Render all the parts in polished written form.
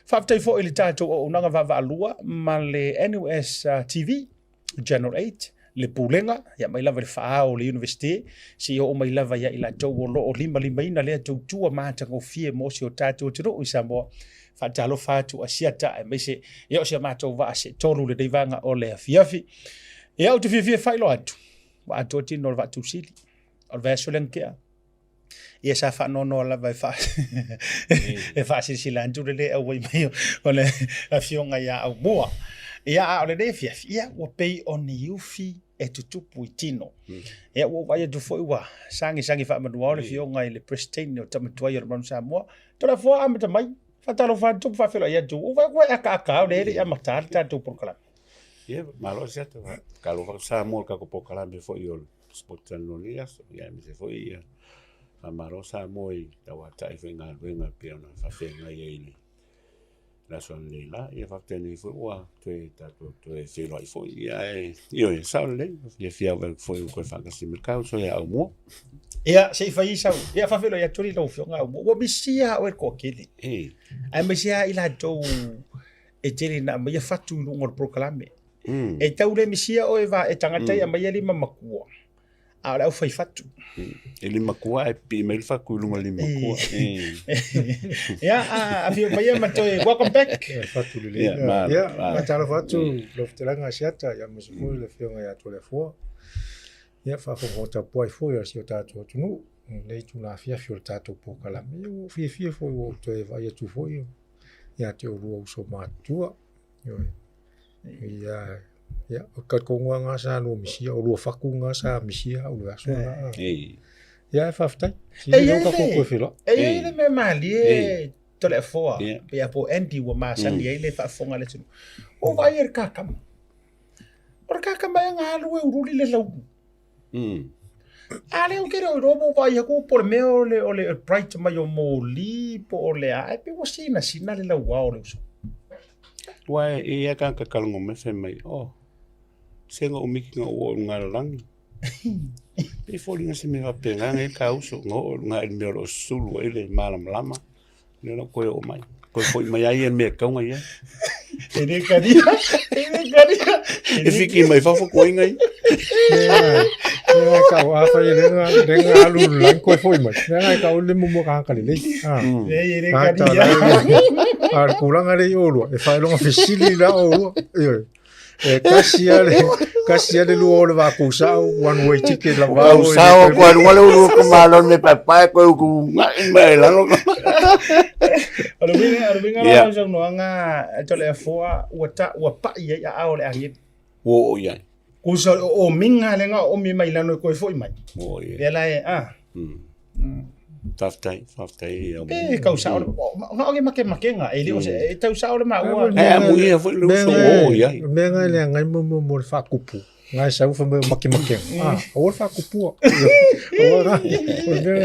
Faafetai foi i le tatou auaunaga vaavaalua ma le NUS TV, Channel 8, le Pulega, ia mai lava i le faaao o le Iunivesite, seia oo mai lava ia i latou o lo o limalimaina lea tautua matagofie mo si o tatou atunuu i Samoa. Faatalofa atu Asiata aemaise ia o si a matou vaa seetolu i lenei vaega o le afiafi. Ia ou te fiafia e faailoa atu, ua atoa tino o le Vaatausili. O le vaiaso lea na tea. Ia sa faanoanoa lava e faa e faasilasila atu le le auai mai o le afioga ia Aumua. Ia a o lenei afiafi, ia ua pei o ni ufi e tutupu i tino. Ia ua ou vaai atu foi ua sagisagi faamanuao le afioga i le President o Tama Tuai o le Manu Samoa. Toleafoa amata mai, faatalofa atu ma faafeiloai atu. Ua ou vaai atu ua e akaaka o lea e le i amata le tatou polokalame. Ia, malo Asiata, faatalofa Samoa i le tatou polokalame foi o le Sport Channel i lenei aso, ia aemaise foi ia faamalo Samoa i tauatai foi i galuega e pei ona faafeagai ai i le aso analeila. Ia faafetai nei foi ua toe tatou toe feiloai foi, ia ae ioe, sao lelei, fiafia foi ua toe faatasi mai le ta uso ia Aumua. Ia, se i fai sau. Ia faafeiloai atu lau Afioga Aumua. Ua misia oe le toatele. Aemaise lava i latou e tele ina aumaia fatu i luga o le polokalame. E tau le misia oe va e tagata ia aumaia lima matua, a o le aufai fatu. E lima matua ae pipii mai le fatu i luga o le lima matua. Ia, afio mai ia ma toe welcome back. Fatu lelei. Ia, faatalofa atu lau fetalaiga Asiata, ia aemaise foi le afioga ia Toleafoa. Ia, faafogafoga tapuai foi a si o tatou atunuu i lenei itula afiafi o le tatou polokalame. Ia, ua ou fiafia foi ua ou toe vaai atu foi ia te oulua uso matutua. Ioe. Ia, ia, o talitonu lava na sa lua misia, o lua fatu na sa misia au i le aso lena. Ia, e faafetai. E i ai le, e i ai le mea malie Toleafoa, ia po o Andy ua masani ai le faafofoga a le atunuu. Ua ou vaai i le kakama. O le kakama ea na alu e uliuli le laulu. A lea ou te le o iloa ua ou vaai atu po o le mea o le, o le bright mai o moli po o le a, ae pei ua sinasina le lauao o le uso. Aua e i ai tagata talanoa mai fai mai, oh, se na ou miti na ou oo i luga o le lalolagi. Pei e foliga se mea faapena na i ai le ta uso, na oo i luga i le mea o lo o sulu ai le malamalama, lea la ua toe oo mai. Toe foi mai lava ia i le mea e tatau ona i ai. E le talia, e le talia. E fiki mai fafo koiga ia. Mea kau a whai lenga lenga alu lang koe foi mai. Mea kau le mumu ka ka lelei. Ah. E le talia. A le tulaga lea i oulua, e faailoga fesili la oulua. Ioe. E kasi a le kasi a le lua o le vaa kusao, one way ticket la vao. Kau sao ko alu wale ulu ko malo me papai ko ku ngai mai lalo. O le uiga, o le uiga la o saunoaga a Toleafoa ua ta ua pai ai aao o le agelu. Ua oo i ai. Kusa o omiga lea na oomi mai lalo e toe foi mai. Ua oo i ai. Lea la e, a. Faafetai, faafetai ia. Pe tau sao, na o ni makemakega, e le o se, e tau sao le maua. E amuia foi le uso ua oo i ai. Mea ngai le ngai mo mo mo le faakupu. Ngai sau fa mo makemakega. Ah, aua le faakupua. Aua la. O le mea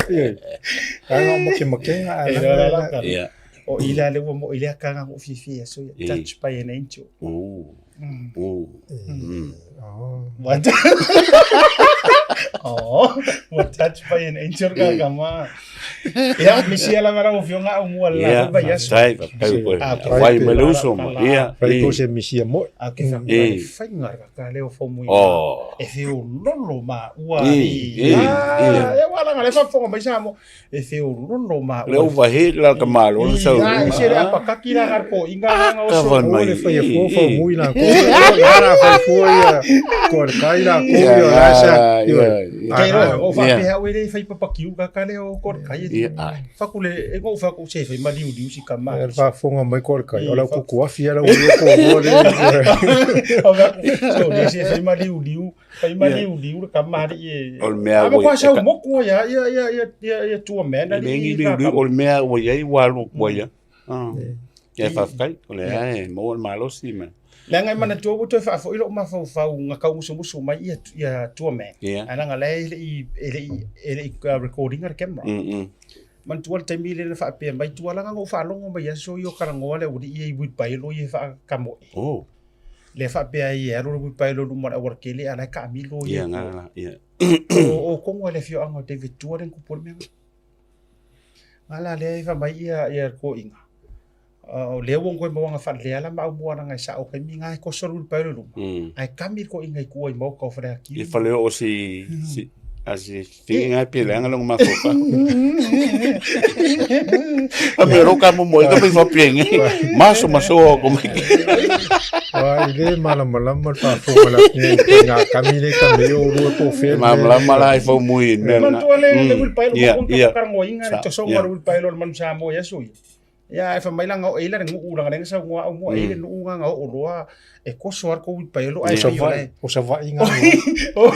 ngai. Ai ngā makemakega a la la. la. O i la le ua mo i le akanga o fifi e so touch by an angel. Oh. Oh. Oh. What? Oh, ua touch by an angel ka ka ma. Ia, misia lava lau afioga Aumua le la foi vaiaso. Faafetai, faafetai koe. Ah, Wai mai le uso ma. Ia. Fai po se misia moi. A ke whakura le whainga ka ka leo fomui. Oh. E whiololo ma ua i. I. Ah, e wala nga le whafonga mai sa mo. E feololo ma Le uva he la ka malo le sau. Ia, e se le apakaki la gar ko inga nga o so. O le whai fua fau mui la ko. La fai fua ia ko le kai la ko ia la sa. Kei roa, o whapea oe le whai papakiu ka ka leo ko le kai. Whaku le, e ngou whaku se whai maliu liu si ka ma. E whafonga mai ko le kai. O lau kuku afi ala ui ko mo le. O whaku, so le se whai maliu liu. Fai ma liu liu le kamari e. O le mea ua. Ama sau moku ia ia ia ia ia ia tua mea na li. Liu liu o le mea ua iai ua alu ua ia. Ia faafetai o lea e maua le malosi ma. Leaga e manatua ua toe faafoi lou mafaufau na taumusumusu mai ia ia tua mea. Ae leaga la e le i e le i e le i record ina le camera. Manatua le taimi lea na faapea mai tua leaga na ou faalogo mai aso ia o talanoa le aualii ia i wheelbarrow ia e faakamoe. Lea faapea ai e alu le wheelbarrow i luma o le aualatele a o la e taamilo ia. Ia, la, ia. O Kongo le afioaga o David Tua lea na tupu ai le mea lena. A la lea e fai mai ia, ia le toeaina. O lea ua toe maua faaleleia la ma aumua laga e sao taimi na e koso le uilipaelo i luma ae kami le toeaina i tua i maota o Faleatiu. I fale o si si a si fingi ngai pe leanga longa mafaufau. A me ro ka mo mo ka pe fa pienge. Maso maso ko mai. Wa i le malamalama le faafofoga la atunuu i ngā kami le kami o lua po o fea le mea. Malamalama la i fau mui me. Manatua le le uilipaelo ma konta karagoiga le tosoga o le uilipaelo o le manu Samoa i aso ia. Ia ae fai mai la e i ai la le nuu leaga lea na saunoa au mua e i ai le nuu na na oo loa e koso lava le tou uilipaelo ae pei o la e O Savaii ngā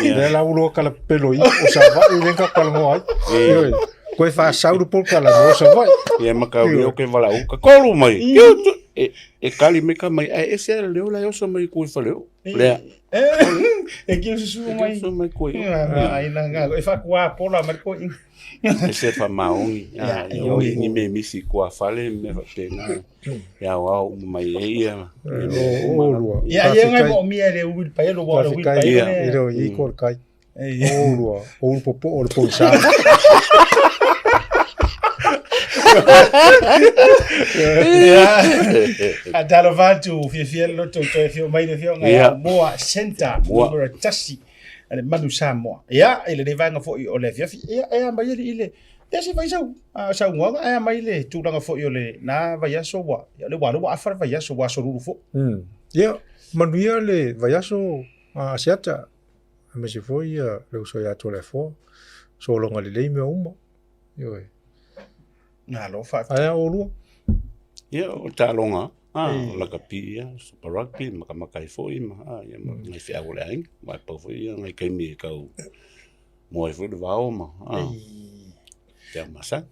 Lea la ua loa kala pepelo i o Savaii lea ka talanoa ai. Ioe. Koe faasau le polokalame o Savaii. Ia ma kau leo ke valaau ka kolu mai. Ia e e kali mai ka mai ae ese le leo la e oso mai ku i faleo. Lea. E kiu susu mai. Susu mai ku i. Ai na nga e faakua pola mai ko i. E se faamaoni. Ia o ni me misi kua fale me faapena. Ia o ao uma mai e ia. O lua. Ia ia ngai mo mia le uilipaelo wa le uilipaelo. E le o i ko le kai. O lua, o ulu popo o le pogisa. Ia, talofa atu fiafia le loto i toe afio mai le afioga ia Moa Centre numera 1 a le Manu Samoa. Ia, i lenei vaega foi o le afiafi, ia, e a mai alii le, ia se fai sau saunoaga, ae a mai le tulaga foi o le na vaiaso ua, ia, le ua ua afa le vaiaso, ua aso lulu foi. Ia, manuia le vaiaso a Asiata, aemaise foi ia le uso ia Toleafoa, sologa lelei mea uma. Ioe. Malo faafetai. Ae a oulua? Ia, o taaloga, ah, o lakapi ia, Super Rugby, makamaka ai foi ma, ah, ia, ma ngai feau o le aiga. Aua e pau foi ia ngai taimi e tau moa ai foi le vao ma, ah, te au masani.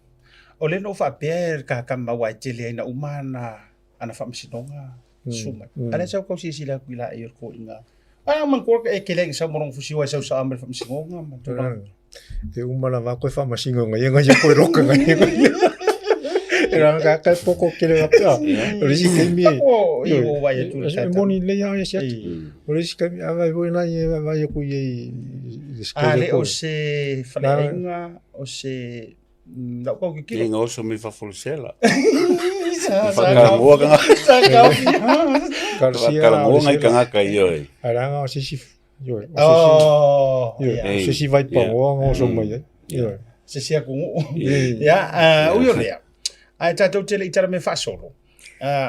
O lea na ou faapea e kakama aua e tele ai na uma ana ana faamasinoga susu mai. A lea sa ou tau silasila atu i laei o le toeaina. A manatua e tele ai na sau ma lona fusi ai sau saa mai le faamasinoga ma tulaga. E uma lava koe faamasinoga ia ngai koe loka ngai ia. E ranga ka kai poko kele ga pea. O le isi taimi e. O i o vai atu le E moni lelei lava ia siaki. O le isi taimi a vai foi nai e vai aku i i le A le o se faleaiga o se Lau kau kikilo. Inga oso mai fafo le sela. Whakarangoa ka Whakarangoa ngai kangaka i oe. Aranga o sisi ioe. O sisi vai pangoa nga oso mai ai. Ioe. Sisi aku ngu. Ia, ui o lea. Ae tatou te le i tala me faasolo.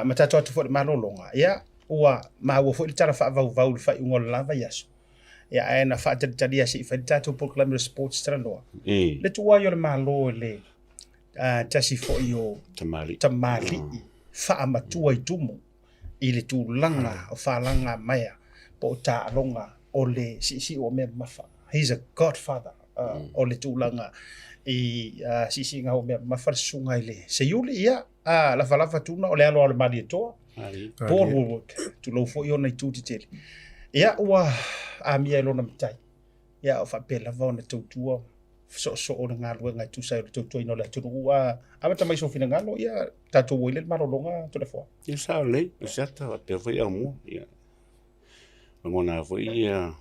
Ma tatou atu foi le malologa. Ia, ua maua foi le tala faavauvau i le faaiuga o le la vaiaso. Ia, ae na faatalitalia se i fai le tatou polokalame o sports talanoa. Le tuuai o le Malo i le tasi foi o tamalii, tamalii faamatua i tumu i le tulaga o falaga maea po o taaloga o le siisii o mea mamafa. He's a godfather o le tulaga i siisiiga o mea mamafa le susuga i le Seiuli. Ia, lafalafa tuna o le alo a le Malietoa. Paul Woolworth, tulou foi ona itu tetele. Ia, ua amia e lona matai. Ia, o faapea lava ona tautua soosoo le galuega e tusa ai o le tautuaina o le atunuu. Ua amata mai sou finagalo, ia, tatou o i le malologa Toleafoa. Ia, sao lelei, o se ata faapea foi Aumua. Ia, lagona foi ia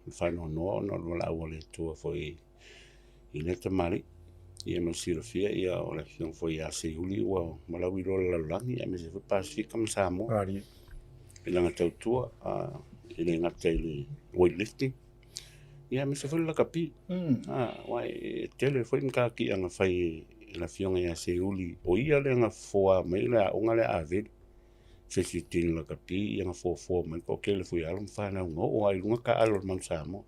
le faanoanoa ona o le valaau a le Atua foi i lea tamalii. Ia mo le silafia, ia o le afioga foi ia Seiuli ua valaau loa le lalolagi aemaise foi Pasefika ma Samoa i lana tautua, e le gata i le weight lifting, ia aemaise foi le lakapi. Aua e tele foi mataatia na fai e le afioga ia Seiuli, o ia lea na fofoa mai le aoga lea a Aveli. Se isi tino lakapi ia na foafoa mai po o tele foi alo ma fanau na oo lava i luga taaalo o le Manu Samoa.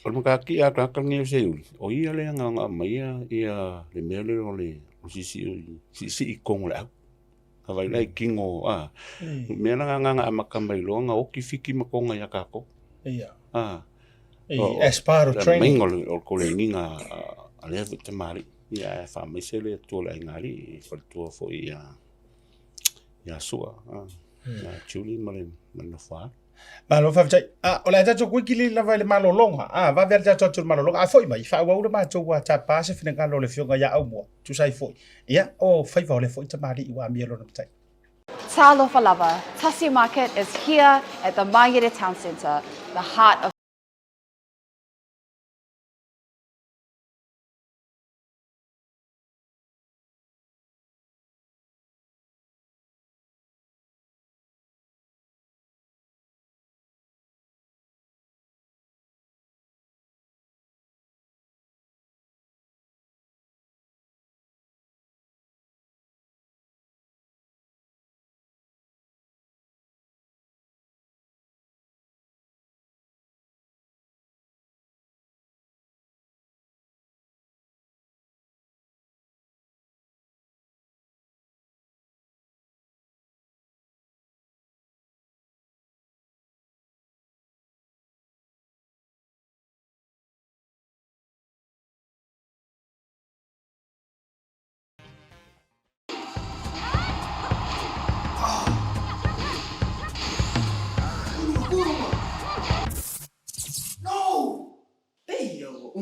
O le mataatia a tagata lenei o Seiuli, o ia lea na aumaia ia le mea lea o le siisii i totonu o le au. Na vaai la i tino, a, mea la na na amata mai loa na oti Fiti ma Toga ia tatou. A, as part of training. O le koleniga a lea foi tamalii. Ia ae faamaise le Atua i le aigālii, i faletua foi ia ia Sua, ia Julie ma le nofo-a. Malo faafetai. A, o le a tatou kuikili lava i le malologa. A, vave lava le tatou atu i le malologa. A foi mai, faaauau le matou tapa se finagalo o le Afioga ia Aumua, tusa ai foi. Ia, o faiva o lea foi tamalii ua amia lona matai. Talofa lava, Tasi Market is here at the Mangere Town Centre, the heart of.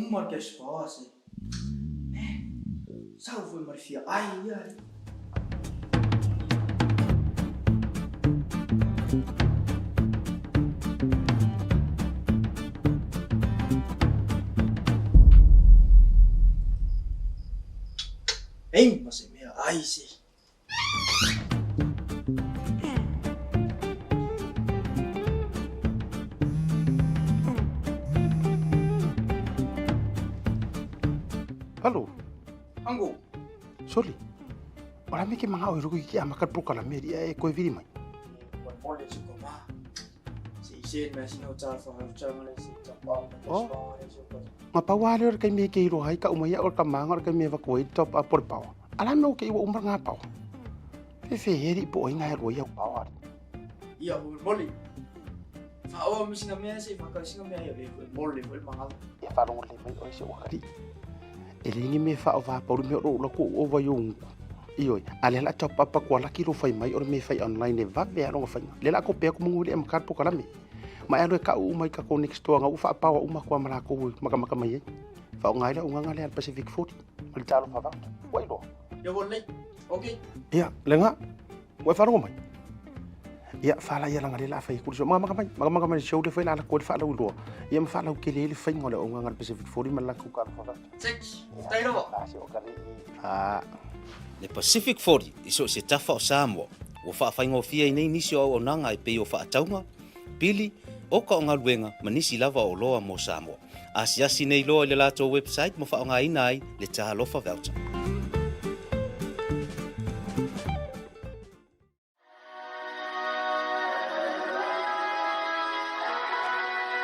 uma le cash power se. Eh, sau foi ma le fia ai ia. Ei, ma se mea ai se. Halo. Ango. Soli. Ora me ke manga o ruku ki a maka pro kala me ria e koe viri mai. Oh. Nga pa wale ora kai me ke iro hai ka umai ora ka manga ora kai me va koe top up por pawa. Ala me o ke iwa umar ngā pawa. Fe fe heri po inga he roi au pawa. Ia ho moli. Fa o mi singa mea se fa ka singa mea ia le moli mo manga. Ia fa rongo le mai o se wakari. E le ngi me fa o va paru me o la ko o va yo Ioi, a le la top up ko la kilo fai mai o me fai online e va ve a rongo fai. Le la ko pe ko mungu le am kar po kalame. Ma e lo ka u mai ka ko next door nga u fa pawa uma ko amala ko maka maka mai ai. Fa o ngai la unga le al Pacific 40. Ma le talo fa va. Wai lo. Ia wo le. Okay. Ia, le nga. Wai fa rongo mai. Ia fa la ia langa le la fai ku so maka maka mai, maka maka mai show le fai la la ko fa la u lo. Ia ma fa la u ke le le fai ngola unga nga Pacific 40 ma la ku ka fa va. Six. Tai lava. Ah, se o ka le. Ah. Le Pacific 40 i so o se tafa o Samoa, ua faafaigofie ai nei nisi o auaunaga e pei o faatauga, pili, oka o galuega ma nisi lava o oloa mo Samoa. Asiasi nei loa i le latou website ma faaaogaina ai le Talofa Voucher.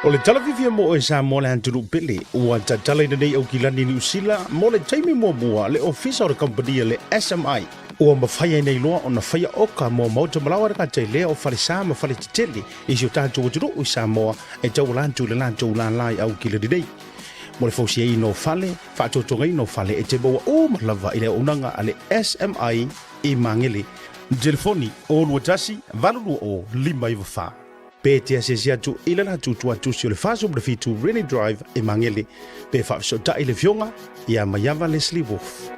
O le tala fiafia mo oe Samoa le atunuu pele, ua tatalaina nei Aukilani Niu Sila mo le taimi muamua le ofisa o le kamupani a le SMI. Ua mafai ai nei loa ona faia oka mo maota malaoa le gata i lea o falesa ma faletetele i si o tatou atunuu i Samoa e tauala atu i le latou lālā i Aukilani nei. Mo le fausiaina o fale, faatoatogaina o fale e te maua uma lava i le auaunaga a le SMI i Magele. Telefoni, 021 820 594. Pe te asiasi atu i le latou tuatusi o le 47 Rennie Drive i Magele, pe faafesootai le Afioga ia Maiava Leslie Wolfe.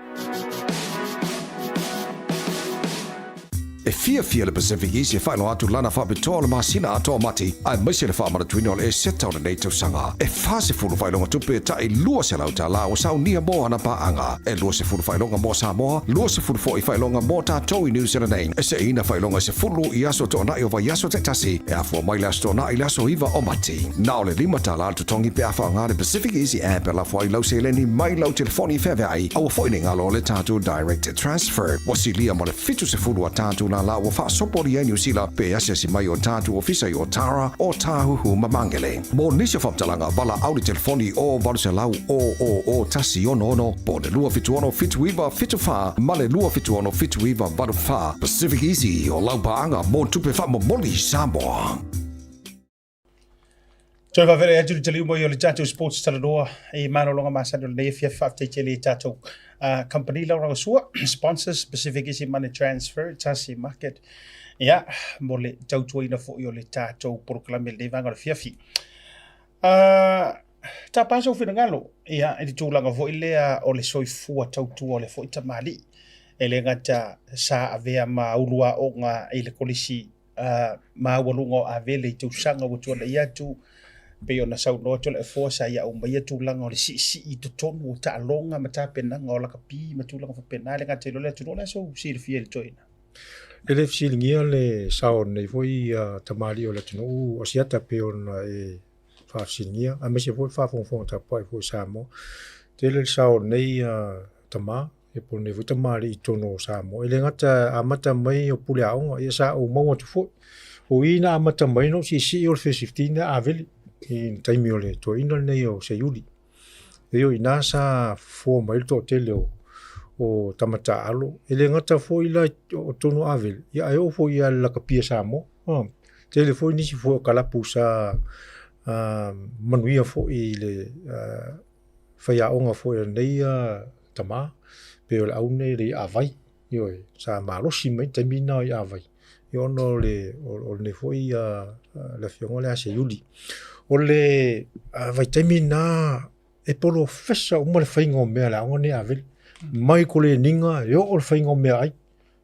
E fiafia le Pacific East e faailoa atu lana faapitoa o le masina atoa o Mati, aemaise le faamanatuina o le Eseta o lenei tausaga. E 40 faailoga tupe ta'i $200 ua saunia mo ana paaga. E 20 faailoga mo Samoa, 20 foi faailoga mo tatou i New Zealand nei. E seʻiina faailoga e 10 i aso toonai o vaiaso taitasi, e afua mai le Aso Toonai i le aso 9 o Mati. Na o le $5 le totogi pe a faaaoga le Pacific Easy App e lafo ai lau seleni mai lau telefoni feaveai, aua foi ne i galo le tatou Direct Transfer. Ua silia ma le 70 a tatou lālā ua faasopolia i Niu Sila pe asiasi mai o tatou ofisa i Otara, Ōtāhuhu ma Māngere. Mo nisi o faamatalaga, valaau le telefoni o 800 000 166 po o le 276 79 74 ma le 276 79 84. Pacific Easy, o lau paaga mo tupe faamomoli Samoa. Toe faafeiloai atu le taliu mai o le tatou Sports Talanoa i malologa masani o lenei afiafi. Faafetai tele i tatou company lagolagosua, sponsors, Pacific Easy Money Transfer, Tasi Market, ia, mo le tautuaina foi o le tatou polokalame i lenei vaega o le afiafi. Tapa sou finagalo, ia, i le tulaga foi lea o le soifua tautua o le foi tamalii. E le gata sa avea ma uluaoga i le kolisi maualuga o Avele i tausaga ua tuanai atu, pei ona saunoa atu le Afoa sa ia aumaia tulaga o le siisii i totonu o taaloga ma tapenaga o lakapi ma tulaga faapena, e le gata i le atunuu, o le a sou silafia i le toeaina? E le fesiligia le sao o lenei foi tamalii o le atunuu o Asiata pei ona e faafesiligia, aemaise foi le faafogafoga tapuai foi a Samoa. Tele le sao o lenei tama e po o lenei foi tamalii i totonu o Samoa. E le gata amata mai o pule aoga, ia sa ou maua atu foi. O i na amata mai na ou siisii o le First 15 lea Avele i le taimi o le toeaina lenei o Seiuli. E oi ina sa fofoa mai le toatele o tama taaalo. E le gata foi la o totonu o Avele, ia ae oo foi ia le lakapia Samoa. Tele foi nisi foi o kalapu sa manuia foi i le faiaoga foi a lenei tama, pei o le au lenei le Iavai, ioe, sa malosi mai taimi na o Iavai, ia ona o le o lenei foi le afioga lea Seiuli. O le vaitaimi na E polofesa uma le faiga o mea a le aoga lenei a Avele. Mai koleniga e oo le faiga o meaai.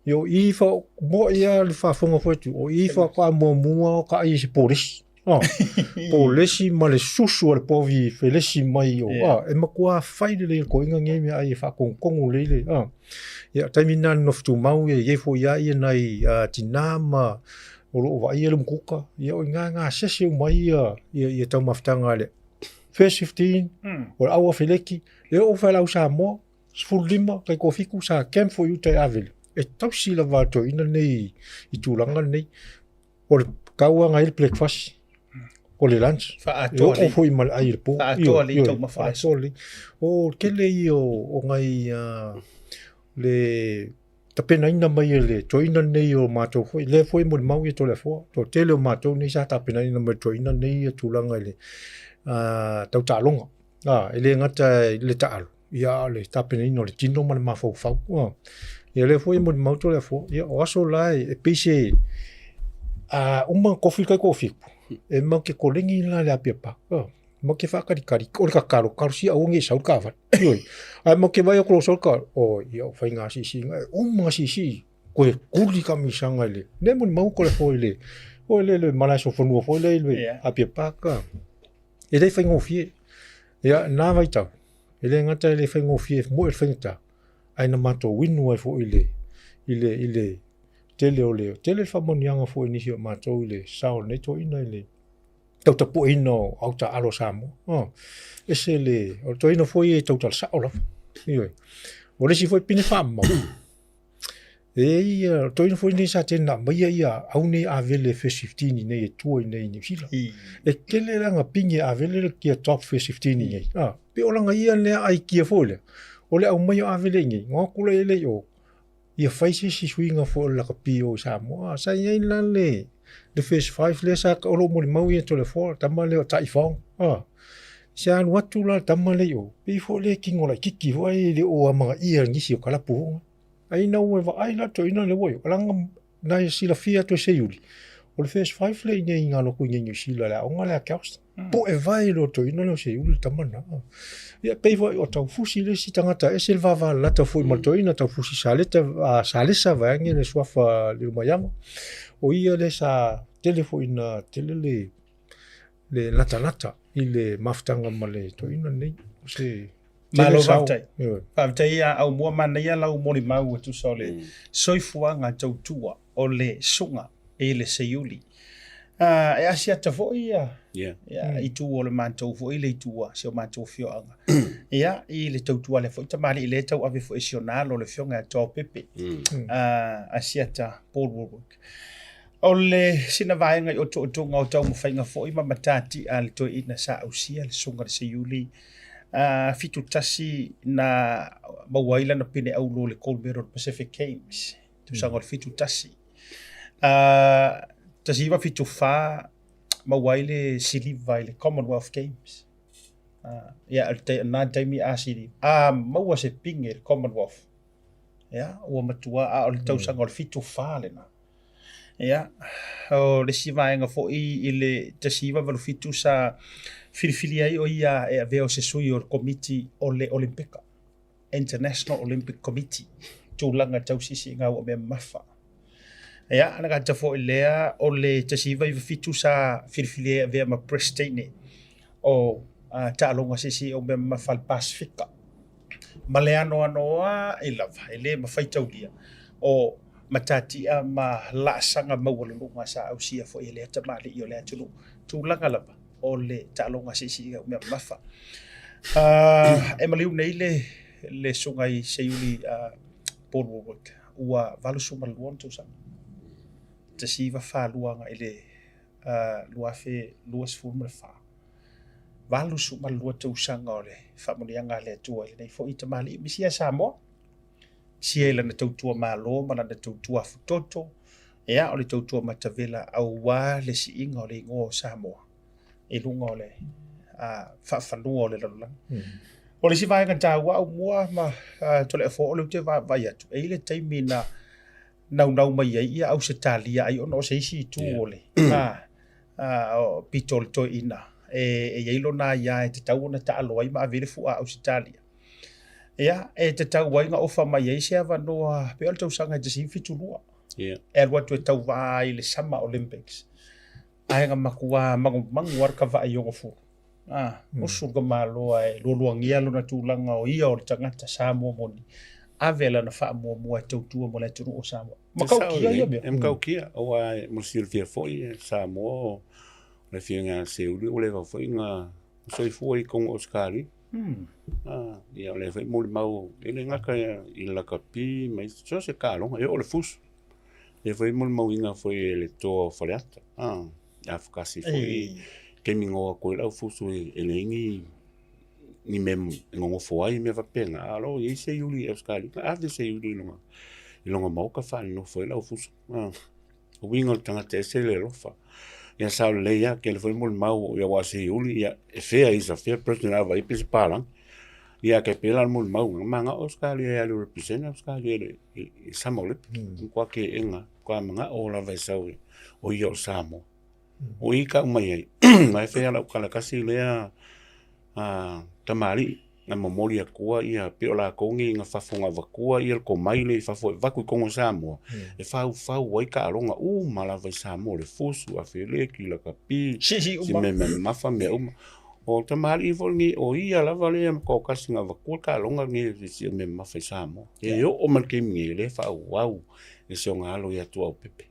Ia o i fa mo'i lava le faafofoga foi atu, o i faatoa muamua o ka ai se polesi. Ah, polesi ma le susu a le povi felesi mai o, ah, e matua fai lelei e le toeaina nei meaai e faatonutonu lelei le, ah. Ia, taimi lena na nofo tumau ia, e i ai foi lava ia nai tinā ma o lo o vaaia le umukuka, ia o i ina e gasese uma ai ia, ia, ia taumafataga a le First 15, o le au afeleki, e oo foi i le au Samoa, 15, taitoafitu sa camp foi i uta i Avele, e tausi lava e toeaina nei i tulaga nei. O le tau lava na i ai le breakfast, o le lunch, e oo foi ma le ai i le po. Faaatoa lelei taumafa o le aso. Faaatoa lelei. O le tele ia o nai le tapenaina mai e le toeaina lenei o matou foi, lea foi e molimau ia Toleafoa, toatele o matou nei sa tapenaina mai e le toeaina lenei ia tulaga i le tau taaloga. E le gata i le taalo, ia a o le tapenaina o le tino ma le mafaufau. Ia lea foi e molimau Toleafoa, ia o aso la e pei se a uma ona tofi le taitoafitu, e matou te koleni la i le Apia Park. Matou te faatalitali, o le tatalo, talosia aua ne i sau le taavale. Ioe. Ae matou te vaai atu loa ua sau le taavale, oi, ia o faiga siisiiga, e uma ona siisii, toe tuli taamilosaga i le, lea e molimau Toleafoa i le, foi lea i le malaesofanua foi lea i le Apia Park. E le faigofie. Ia, na vaitau, e le gata e le faigofie moe le faigata, ae na matou inu ai foi i le, i le, i le tele o le, tele le faamanuiaga foi i nisi o matou i le sao o lenei toeaina i le tautapueina o au taaalo a Samoa. Oh, ese le, o le toeaina foi e tautala sao lava. Ioe. O le isi foi pine faamau, E i ai ia, toeaina foi nei sa tele na aumaia ia au nei Avele First 15 i nei e tua i nei i Niu Sila. E tele la na pine Avele le kia top First 15 i nei. Ah, pe o lana ia lea aikia foi lea, o le aumaia o Avele i nei, na o atu la ia lea i o, ia fai se isi suiga foi o le lakapi o i Samoa. Ah, sa i ai la le, le First Five lea sa, o lo o molimau ia Toleafoa, le tama lea o Taifao. Ah, se alu atu la le tama lea i o, pei foi lea e kino laitiiti foi ai e le o amanaia e nisi o kalapu foi. Ai ina ua e vaai la toeaina lea ua i o, leaga na e silafia atu e Seiuli, o le First Five lea i nei i ngā lotu i nei Niu Sila, le aoga lea a Kelston. Poe vae loa toeaina lea o Seiuli le tama lena. Ia pei foi o Taufusi le isi tagata, ese le vavalalata foi ma le toeaina, Taufusi Saleta, Salesa vaeane le suafa Lilomaiava. O ia lea sa tele foi ina tele le le latalata i le mafutaga ma le toeaina lenei. O se Malo faafetai. Faafetai ia Aumua, manaia lau molimau e tusa o le soifuaga tautua o le suga i le seiuli. E asiata foi ia itu o le matou foi le itu a si o matou afioaga. Ia, i le tautua lea foi tamalii lea e tauave foi e si ona alo le afioga ia Toa Pepe, Asiata Paul Warwick. O le sina vaega i otootoga o taumafaiga foi ma matatia a le toeaina sa ausia le susuga i le Seiuli 71 na maua ai lana pine auro i le Gold Medal Pacific Games, tausaga o le 71. 1974 maua ai le siliva i le Commonwealth Games. Ia, o lena taimi a siliva, a maua se pine i le Commonwealth, ia, ua matua, a o le tausaga o le 74 lena. Ia, o le isi vaega foi i le 1987 sa filifili ai o ia e avea o se sui o le Komiti o le Olimpika, International Olympic Committee, tulaga tau siisiiga ua mea mamafa. Ia, le gata foi lea o le 1997 sa filifili ai e avea ma Presidente o taaloga siisii o mea mamafa a le Pasefika. Ma le anoanoai lava e le mafai taulia o matatia ma laasaga maualuluga sa ausia foi e lea tamalii o le atunuu, tulaga lava o le taaloga siisii o mea mamafa. E maliu nei le susuga i Seiuli Paul Warwick ua 82 ona tausaga, 1942 agai i le 2024, 82 tausaga o le faamanuiaga a le Atua i lenei foi tamalii Misia Samoa. Sia i lana tautua malo ma lana tautua afutoto, ia, o le tautua matavela aua le siiga o le igoa o Samoa i luga o le faafanua o le lalolagi. O le isi vaega taua Aumua ma Toleafoa o lea ou te vaavaai atu, e i ai le taimi na naunau mai ai ia Ausetalia ai ona o se isi itu o le pito o le toeaina. e i ai lona aia e tatau ona taalo ai ma ave ai le fua a Ausetalia. Ia, e tatau ai ona ofa mai ai se avanoa pei o le tausaga e 1972. Ia. E alu atu e tauvaa ai i le Summer Olympics. Ae na matua magumagu lava le kavaai i ona fulu. A, osu le tamaloa e lualuagia lona tulaga o ia o le tagata Samoa moni, ave lana faamuamua e tautua mo le atunuu o Samoa. Matautia ia mea. E matautia, aua mo le silafia foi, e Samoa o le Afioga ia Seiuli ua leva foi ona soifua i totonu o Ausetalia. Ah, ia o lea foi molimau, e le gata i le lakapi ma isi, so o se taaloga, e oo i le fusu. Lea foi molimauina foi e le toa o Faleata. Ah, afakasi foi, taimi na o atu ai le aufusu e leai ni ni mea e nonofo ai mea faapena, a o lo o i ai Seiuli i Ausetalia, na ave Seiuli i lona, i lona maota faalelofo ai le aufusu. Ah, o uiga o le tagata e ese le alofa. Ia sao lelei lava, tele foi molimau, ia aua o Seiuli, ia e fair, is a fair person, a vaai pei se palagi. Ia tai pei la o le molimau, na manao Ausetalia e alu e represent Ausetalia i le i Summer Olympics. Matua teena, matua manao lava e sau o ia o Samoa. O i tau mai ai, ae fai lava lau tala tasi lea tamalii na momoli atua ia pei o latou nei na fafo na avatua ia le tomai lea i fafo e avatu i totonu o Samoa e faufau ai taaloga uma lava i Samoa, o le fusu, afeleti, lakapi, si mea mamafa mea uma. O tamalii foi lenei o ia lava lea matua tasi na avatua le taaloga lenei i si mea mamafa i Samoa. E oo mai le taimi nei lea e faaauau e si ona alo ia Tuaopepe.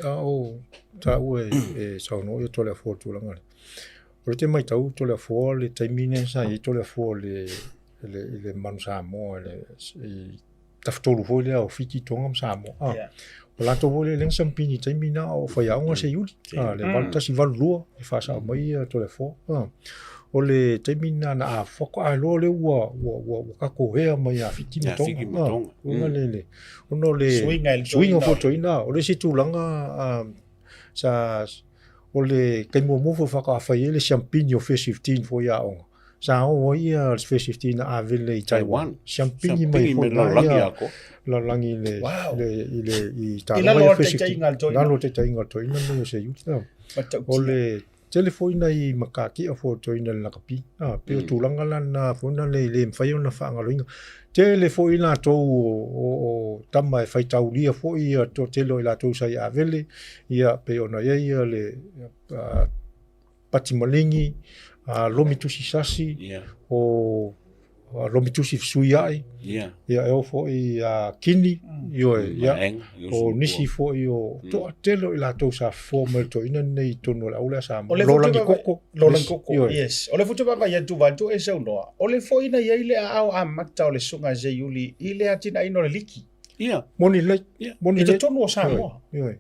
A o taua e saunoa ia Toleafoa i le tulaga lea. O lea e te matau Toleafoa le taimi lea sa i ai Toleafoa i le Manu Samoa i tafatolu foi lea o Fiti, Tonga ma Samoa. Ah, yeah. O latou foi lea na siampini i taimi na o faiaoga Seiuli. Ah, le 81 82 e faasao mai ia Toleafoa. Ah. O le taimi na na a faatoa loa lea ua ua ua ua tatou ea mai ia Fiti ma Tonga. Fiti ma Tonga. Ah, le le ona o le suiga foi toeaina. O le isi tulaga sa o le taimi muamua foi faatoa fai ai le siampini o First 15 foi i aoga. Sa o ai ia le First 15 na avele i Taiwan. Siampini mai foi lalolagi atoa. Lalolagi i le i le i I lalo o le taitaiga a le toeaina. Lalo o le taitaiga a le toeaina lenei o Seiuli. O le tele foi nai matatia foi o le toeaina i le lakapi. A, pei o tulaga la na foi na le le mafai ona faagaloina. Tele foi latou o tama e faitaulia foi ia toatele o i latou sa i Avele, ia pei ona i ai ia le Pati Maligi, Lomi Tusi Sasi, o Lomi Tusi Fesuiai, ia e oo foi ia Kini, ioe, ia, o nisi foi o toatele o i latou sa fofo mai le toeaina lenei i totonu o le au lea sa Lolangi Koko. Lolangi Koko, yes. O lea foi ou te vaavaai atu vaeatu e saunoa, o lea foi na i ai le aao amata o le Susuga Seiuli i le atinaeina o le liki. Ia. Moni lelei. Moni I totonu o Samoa. Ioe.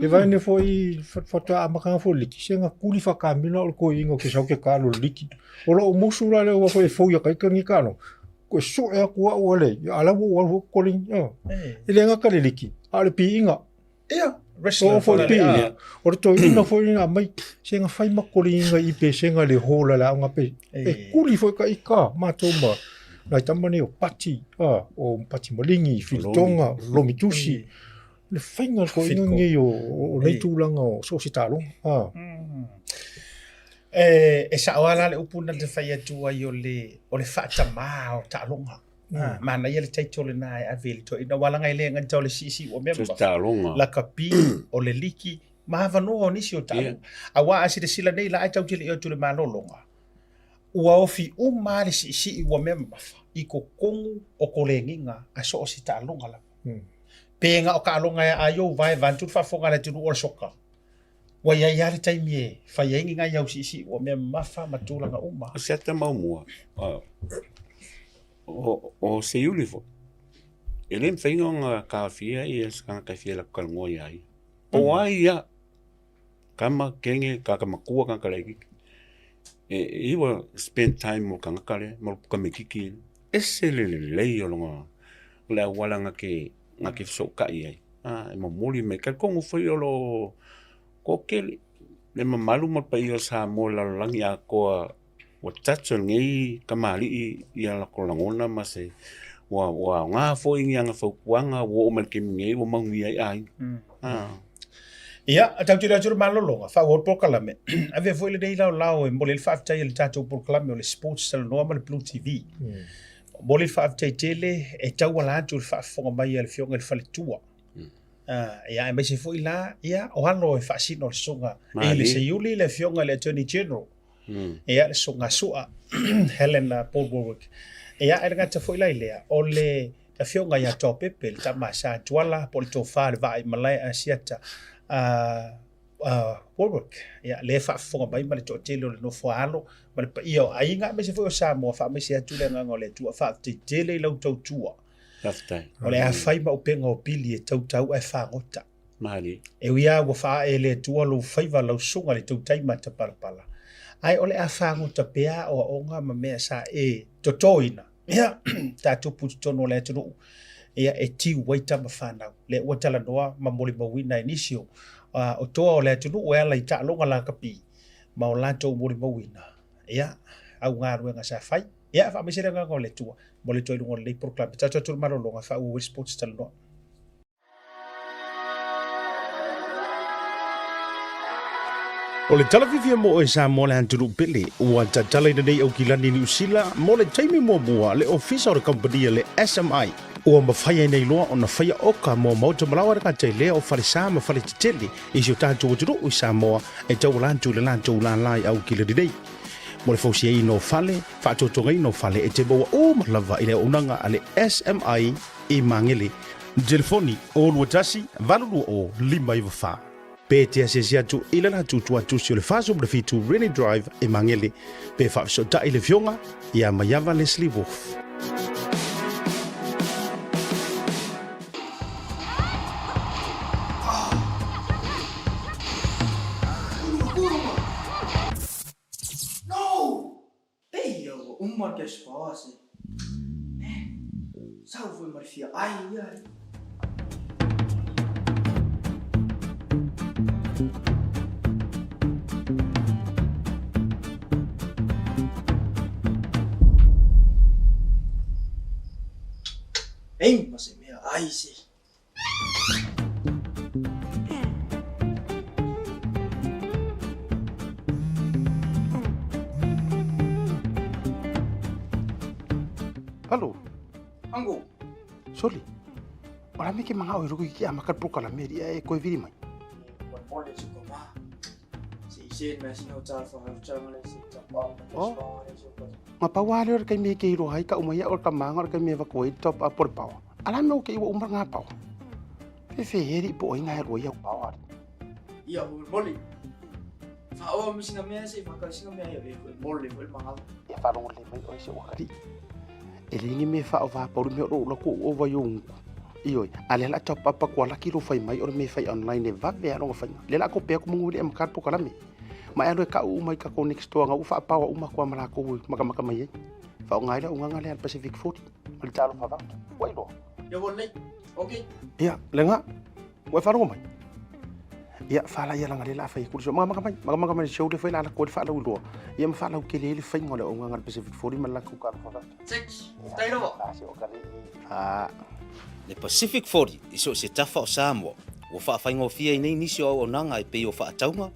E vaai nei foi faatoa amataga foi le liki, se na kuli whakamila o le koiinga o ke sau ke kalo le liki. O lou musu la lea ua foi e fou ia kaika ni kalo. Koe soe atu au ale, ia ala ua ua koli. E le gata le liki, a o le piiga. Ia, wrestler. O foi le piiga. O le toeaina foi na aumai, se na fai ma koliiga i pesega le hola le aoga pe. E kuli foi ka ika, matou ma nai tama nei o Pati, o Pati Malingi, Filitoga, Lomitusi. Le faiga o le toeaina lenei o nei tulaga o so o se taaloga. A. E sao lava la le upu na te fai atu ai o le, o le faatamā o taaloga. Manaia le title lena e ave i le toeaina, aua leaga e le gata o le siisii ua mea ma lakapi, o le liki, ma avanoa o nisi o taaloga. Aua a silasila nei la, ae tatou te le i o atu i le malologa, ua ofi uma lava le siisii ua mea mamafa i totonu o koleniga a so o se taaloga lava. Pe na o taaloga e aai ou vae vaeatu le faafofoga a le atunuu o le soka, ua i ai lava le taimi e fai ai ni nai au siisii ua mea mamafa ma tulaga uma. O se ata maumua, o Seiuli foi, e le mafai ona taofia ia se tagata e fia alu atu talanoa ia ia. Po o ai ia, tama, kene, tagata matua, tagata laitiiti. E he will spend time mo le tagata lea, mo le tamaitiiti lea. Ese le lelei o lona, o le auala na te, na te fesootai ai, a, e momoli mai. Talitonu foi o lo o toatele le mamalu ma le paia o Samoa i le lalolagi atoa ua touch e lenei tamalii ia latou lagona ma se, ua aoga foi ni ana fautuaga ua oo mai i le taimi nei ua manuia ai aiga. Ia, tatou te le atu i le malologa, faaauau le polokalame. Avea foi lenei laolao e momoli ai le faafetai a le tatou polokalame o le Sports Talanoa ma le Blue TV. Momoli le faafetai tele e tauala atu i le faafofoga mai a le Afioga i le Faletua. Ia, aemaise foi la, ia, o alo e faasino le Susuga i le Seiuli le Afioga i le Attorney General. Ia, le Susuga Sua Helen Paul Warwick. Ia, e le gata foi la i lea, o le Afioga ia Toapepe, le tama a Sa Tuala, po o le Tofa i le Vaa i Malae Asiata Warwick. Ia, lea e faafofoga mai ma le toatele o le nofo a alo ma le paia o aiga, aemaise foi o Samoa, faamaise atu le agaga o le Atua. Faafetai tele i lau tautua. Faafetai. O le a fai ma upega o pili e tautau ae fagota. Malie. E ui lava ua faaee e le Atua lou faiva lau susuga i le tautai matapalapala, ae o le a fagota pea aoaoga ma mea sa e totoina, ia, ta tupu i totonu o le atunuu, ia, e tiu ai tama fanau. Lea ua talanoa ma molimauina e nisi o, o toa o le atunuu e ala i taaloga lakapi ma o latou molimauina, ia, au galuega sa fai. Ia, faamaise le agaga o le Atua mo le toe luga o lenei polokalame. Tatou atu i le malologa, faaauau ai le Sports Talanoa. O le tala fiafia mo oe Samoa le atunuu pele, ua tatalaina nei Aukilani Niu Sila mo le taimi muamua le ofisa o le kamupani a le SMI. Ua mafai ai nei loa ona faia oka mo maota malaoa le gata i lea o falesa ma faletetele i si o tatou atunuu i Samoa e tauala atu i le latou lala i Aukilani nei. Mo le fausiaina o fale, faatotogaina o fale e te maua uma lava i le auaunaga a le SMI i Magele. Telefoni, 021 820 594. Pe te asiasi atu i le latou tuatusi o le 47 Rennie Drive i Magele, pe faafesootai le Afioga ia Maiava Leslie Wolfe. No! Pei ua uma le cash power se. Eh, sau foi ma le fia ai ai. Ei, ma se mea ai se. Alo. Ango. Soli. Ola me ke manga o ruku ki ama ka poka la meri e koe viri mai. Nga pa wale ora kai me ke iro hai ka umai ora ka manga ora kai me va koe top up por pawa. Ala me o ke iwa umar ngā pawa. Fe fe heri po o inga hero ia pawa. Ia o moli. Fa o mi singa mea se fa ka singa mea ia ve ko moli ko manga. Ia fa rongo le mai o se wakari. E le ngi me fa o va pauri me o la ko o va yo Ioi, a le la top up ko la ki ro fai mai o me fai online e va ve rongo fai. Le la ko pe ko mungu le am ka po kalame. Ma e lo ka u mai ka ko next door nga u fa pawa uma ko amala ko maka maka mai. Fa o ngai la unga le Pacific 40. Ma le talo fa va. Wai lo. Ia ua lelei. Ok. Ia, le nga. Ua e faalogo mai. Ia, fala ia langa le la fai kuli so maka mai, maka maka mai show le fai la la ko le fa lau loa. Ia ma fa lau kele le fai ngole o nganga le Pacific 40 ma la ku ka fa. Six. Faafetai lava. La se o ka le. Ah. Le Pacific 40 i so o se tafa o Samoa, ua faafaigofie ai nei nisi o auaunaga e pei o faatauga,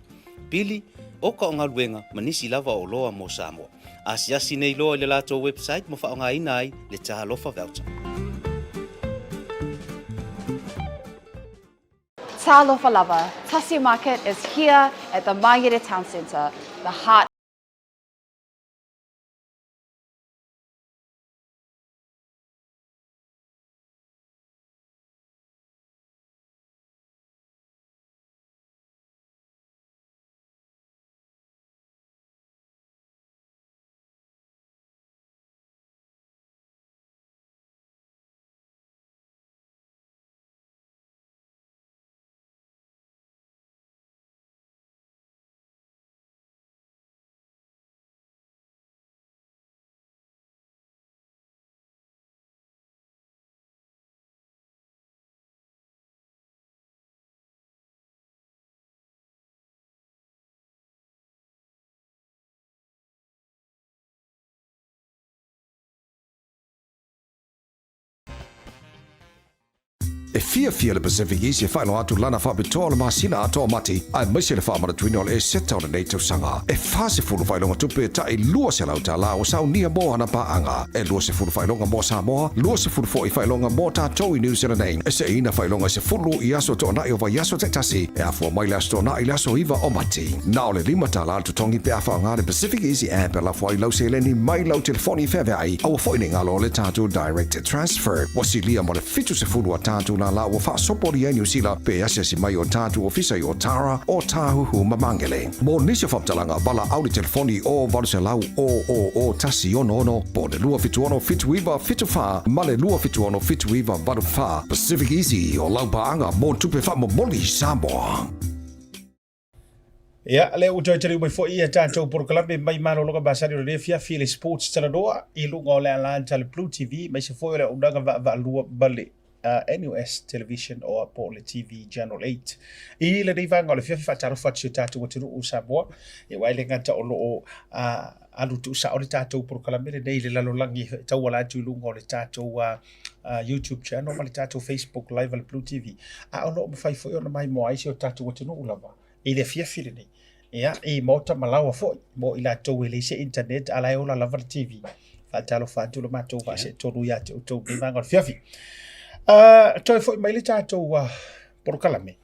pili, oka o galuega ma nisi lava o oloa mo Samoa. Asiasi nei loa i le latou website ma faaaogaina ai le Talofa Voucher. Talofa lava, Tasi Market is here at the Mangere Town Centre, the heart E fiafia le Pacific Easy e faailoa atu lana faapitoa o le masina atoa o Mati, aemaise le faamanatuina o le Eseta o lenei tausaga. E 40 faailoga tupe e tai $200 ua saunia mo ana paaga. E 20 faailoga mo Samoa, 20 foi faailoga mo tatou i New Zealand nei. E seeina faailoga e 10 i aso toonai o vaiaso taitasi, e afua mai le Aso Toonai i le aso 9 o Mati. Na o le $5 le totogi pe a faaaoga le Pacific Easy App e lafo ai lau seleni mai lau telefoni feaveai. Aua foi ne i galo le tatou Direct Transfer. Ua silia ma le 70 a tatou lala ua faasopolia i Niu Sila pe asiasi mai o tatou ofisa i Otara, Ōtāhuhu ma Māngere. Mo nisi o faamatalaga, valaau le telefoni o 800 000 166 po o le 276 7974 ma le 276 7984. Pacific Easy o lau paaga mo tupe faamomoli Samoa. Ia, lea ua toe taliu mai foi ia tatou polokalame mai malologa masani o lenei afiafi i le Sports Talanoa i luga o le alata le Blue TV, aemaise foi o le auaunaga vaavaalua ma le uh, NUS Television o po o le TV Channel 8. I lenei vaega o le afiafi faatalofa atu si o tatou atunuu o Samoa, ia aua e le gata o lo o uh, alu tuusao le tatou polokalame lenei i le lalolagi e tauala atu i luga o le tatou uh, uh, YouTube channel ma le tatou Facebook Live a le Blue TV. A o lo o mafai foi ona maimoa ai si o tatou atunuu lava i le afiafi lenei. Ia, i maota ma laoa foi, mo i latou e leai se internet, a la e ola lava le TV. Faatalofa atu le matou vaaseetonu ia te outou i lenei vaega o le afiafi. Uh, toe foi mai le tatou uh, polokalame.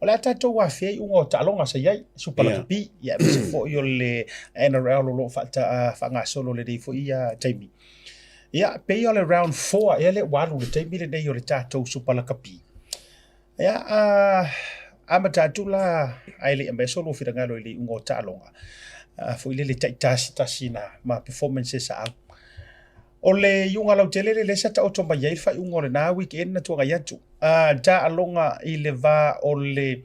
O le a tatou afea iuga o taaloga sa i ai, Super Rugby, ia aemaise foi o le NRL o lo o faagasolo lenei foi taimi. Ia, pei o le round 4 ea lea ua alu i le taimi lenei o le tatou Super Rugby. Ia, amata atu la ae le i aumaia so lua finagalo i le iuga o taaloga, foi lele taitasitasi na ma performances a au. O le iuga lautele lea sa taoto mai ai le faaiuga o lena weekend na tuanai atu. Taaloga i le va o le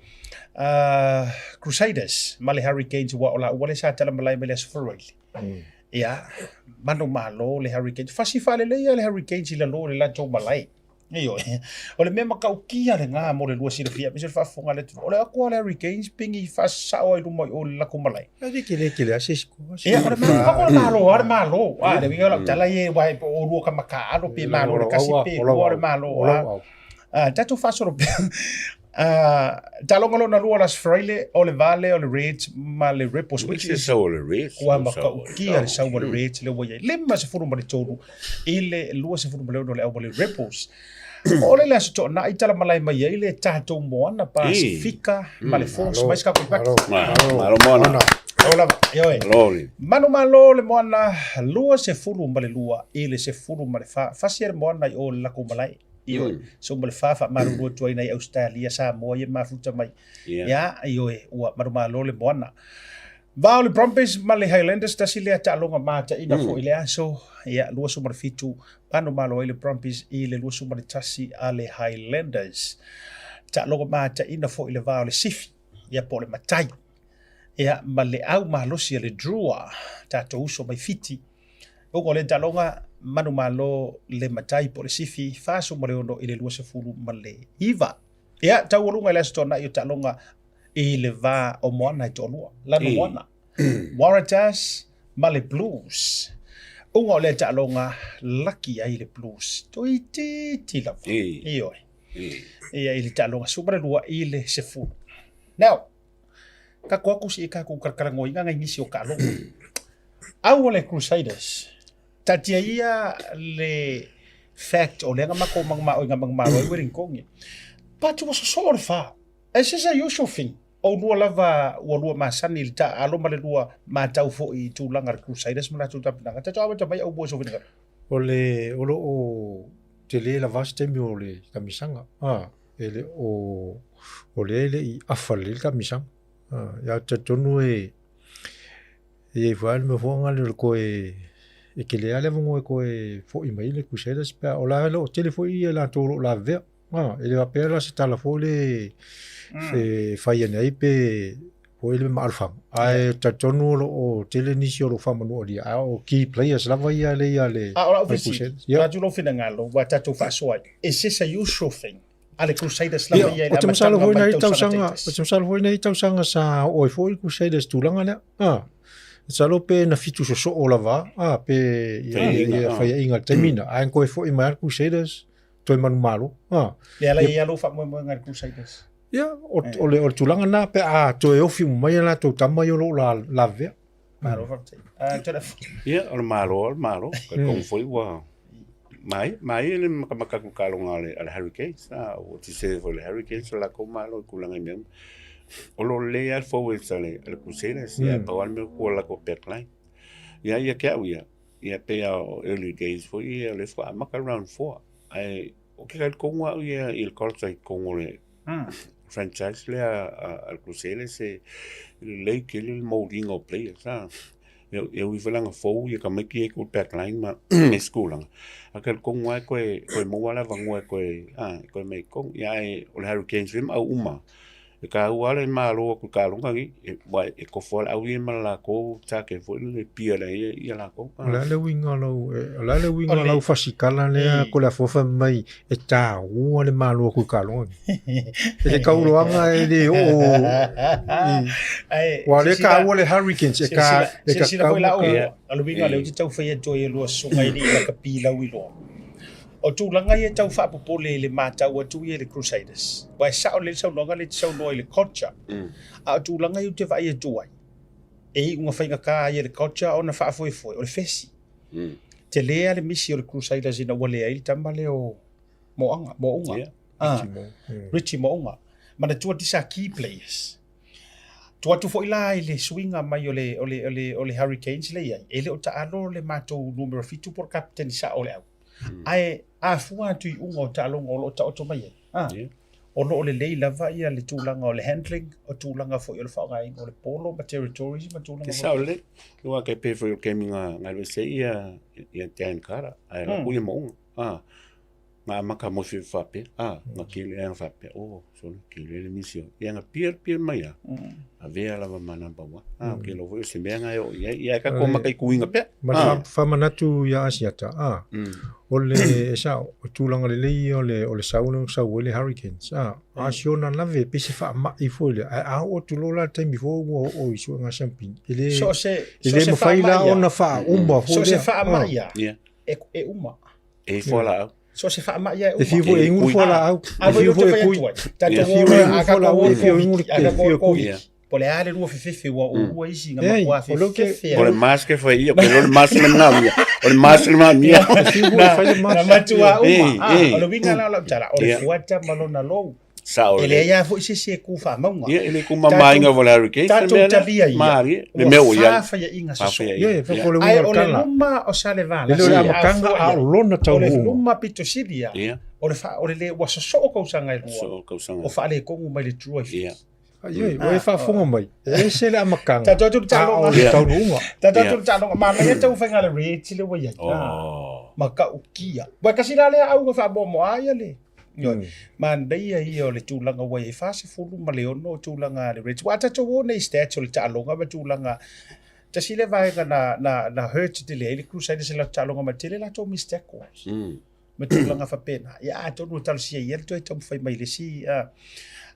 Crusaders ma le Hurricanes aua o laua lea sa talamalae mai le Aso Faraile. Ia, manumalo le Hurricanes. Fasi faalelei lava le Hurricanes i lalo o le latou malae. Ioe. O le mea matautia lena mo le lua silafia, aemaise o le faafofoga a le atunuu. O le atu lava o le Hurricanes pigi faasasao ai luma i o i le latou malae. E le tele tele lava se isi Ia, o le malo, o le malo lava le malo. A, le uiga o lau tala ia, aua po o oulua tama taaalo pe malo le tasi pe lua le malo. A, tatou faasolo pea. A, taaloga lona lua o le Aso Faraile, o le va lea o le Reds ma le Rebels, which is sau o le Reds. Ua matautia le sau a le Reds lea ua i ai. 53 i le 26 o le au a le Rebels. O le le Aso Toonai talamalae mai ai le tatou Moana Pasifika ma le Force mai se tatou impact. Malo Moana. Malo lava. Ioe. Manumalo le Moana 22 i le 14. Fasi e le Moana i o le latou malae. Ioe. 14 faamalulu atu ai nai Ausetalia, Samoa ia mafuta mai. Ia, ioe, ua manumalo le Moana. Va o le Brumbies ma le Highlanders, tasi lea taaloga mataina foi i le aso, ia, 27 manumalo ai le Brumbies i le 21 a le Highlanders. Taaloga mataina foi le va o le Sifi, ia po o le Matai, ia, ma le au malosi a le Drua, tatou uso mai Fiti. Uga o lea taaloga, manumalo le Matai po o le Sifi, 46 i le 29. Ia, taualuga i le Aso Toonai o taaloga i le va o Moana e toalua, Lano Moana, Waratahs ma le Blues. Uga o lea taaloga laki ai le Blues, toeitiiti lava. Ioe. Ia i le taaloga 12 i le 10. Now, tatou atu se i tatou talatalanoaina nai nisi o taaloga. Au o le Crusaders, taatia ia le fact o lea na matou manumao i na manumalo ai Wellington. But ua sosoo le fa. Is this a usual thing? Oulua lava ua lua masani i le taaalo ma le lua matau foi i tulaga o le Crusaders ma latou tapenaga. Tatou amata mai au boys o finagalo. O le, o lo o tele lava se taimi o le tamisaga. Ah, e le o, o lea e le i afa lelei le tamisaga. Ah, ia talitonu e, e i ai foi lava le mea foi lea o le toe, e tele lava le avanoa e toe foi mai ai le Crusaders pe a, o la e o lo o tele foi ia latou o lo o lavevea. Ah, e le faapea la se tala foi le e fai ane ai pe foi le maalofaga. Ae talitonu o lo o tele nisi o lo o faamanualia, a o key players lava ia le ia le A o lau fesili, avatu lou finagalo ua tatou faasoa ai, is this a usual thing a le Crusaders lava ia i le Ou te masalo foi nai tausaga, ou te masalo foi nai tausaga sa oo ai foi le Crusaders i tulaga lea. Ah, masalo pe na fitu sosoo lava, ah, pe ia, ia, ia faiaiga i le taimi na. Ae na toe foi mai lava le Crusaders. toe manumalo. A. Le ala i alo faamoemoega i le Crusaders. Ia, o, o, le, o le tulaga na pe a toe ofi uma mai a latou tama ia o lo o la, lavea. Malo faafetai. Ah, tala. Ia, o le malo, o le malo. Ka mm. foi ua mai, mai le makamaka ku kalonga le ale Hurricanes. Ah, o ti se foi le Hurricanes la ko malo ku langa mea. O lo le al forwards ale ale Crusaders, ia pa wal me ku la ko backline. Ia ia ke au ia. Ia pe ia early days foi ia le fo amaka round 4. Ai o ke ka konga au ia il culture i kongo le franchise lea a le Crusaders e lelei tele le mould-ina o players a. E ui foi la ona fou ia tamaiti ia i tou backline ma isi tulaga, ae talitonu lava e toe toe maua le avanoa e toe a e toe mai i totonu. Ia ae o le Hurricanes foi ma au uma, e taua lava le malo atu i taaloga nei, aua e tofu lava le au ia ma le latou target foi lele e pia ai ia latou. O le a le uiga o lau, o le a le uiga o lau fasikala lea Toleafoa fai mai e taua le malo atu i taaloga nei. E te tauloaga e le oo i, ua le taua le Hurricanes e ka, e Silasila foi la o le uiga o lea ou te tau fai atu ai e lua susuga i le lakapi lauiloa. O tulaga ia e tau faapopole i le matau atu ia i le Crusaders. Aua e sao lelei le saunoaga lea e te saunoa i le culture. A o tulaga ia ou te vaai atu ai, e iuga faigata ai e le culture ona faafoefoe, o le fesi. Tele lava le misi o le Crusaders ina ua leai le tama lea o Moaga, Moauga. Yeah. Ah, Richie Moauga. Manatua these are key players. Tuu atu foi la i le suiga mai o le, o le, o le, o le Hurricanes lea e i ai, e le o taalo le matou numera 7 po o le kapeteni sao o le au. Ae a fua atu i uga o taaloga o lo o taoto mai ai, a, Yeah. o lo o lelei lava ia le tulaga o le handling, o tulaga foi o le faaaogaina o le polo ma territories ma tulaga Te sao lelei. Aua kei pei foi o kemi nga galue se ia ia Dan Carter ae la ku ia mounga. Ah. Nga amaka mo fi faapea. Ah, nga kele ia faapea. Oh, sole kele le misi o. Ia nga pia pia mai ia. Avea lava ma number one. Ah, ke lo foi se mea nga o ia ia ka ko maka i kuinga pea. Ma le faamanatu ia Asiata, a, o le, e sao, o tulaga lelei ia o le, o le sau lea na sau ai le Hurricanes, a, a si ona lave, pei se faamai foi lea, ae a oo atu loa la le taimi foi ua oo i suega siampini, e le, So se, e so le se mafai la faamai ona a, faauma so foi se lea, a. faamai a, Yeah. e, e uma. E ifo a laau. So se faamai a e E uma. fiu foi e igulu foi laau. A E foi fiu ou te foi e fai kui. atu ai. Tatou E o fiu e loa igulu a foi tatou laau, o e le fiu e igulu Covid, a e tatou o fiu le e kui. Covid. Po o le a le lua fefefe ua o lua isi na Ei, matua o lea ke- fefefe O le a. mask e fai ia, ko le mask le mea mia. O le mask le mea mia. E fiu foi e Na, fai le na mask. matua uma. Ei, Ah, ei. o le uiga la o lau tala, o le Ia. fuata ma lona lou. Sao E lelei. leai lava foi se isi e ku faamauga. Ia, e le kumamainga Tatou, o le Hurricanes le tatou mea lea. talia ia, Malie, le ua mea ua i ai. fa faiaiga sosoo. Faafaiaiga. Ia, e Ia. o le Ae uiga o o le le tala. luma o E le o le Salevalasi a amataga fua a i ai. o lona O le taunuuga. luma pito sili a, Ia. o le fa, o le le, ua sosoo kausaga e lua, Sosoo kausaga. o faaletonu mai le Drua i Ia. Fiti. Ioe, ua e faafofoga mai, e ese le amataga, Tatou atu le a o taaloga. le taunuuga. Tatou atu Ia. le taaloga. Manaia taumafaiga a le Reds lea ua i ai. Ah, Oh. ma ta'utia. Ua e tasi la lea auga faamoamoa ia le. Ioe. Manaia ia o le tulaga ua i ai 46 o tulaga a le Reds. Ua a tatou o nei stats o le taaloga ma tulaga tasi lea vaega na na na hurt tele ai le Crusaders i le latou taaloga ma tele latou missed tackles. Ma tulaga faapena. Ia atonu e talosia ia le toe taumafai mai le isi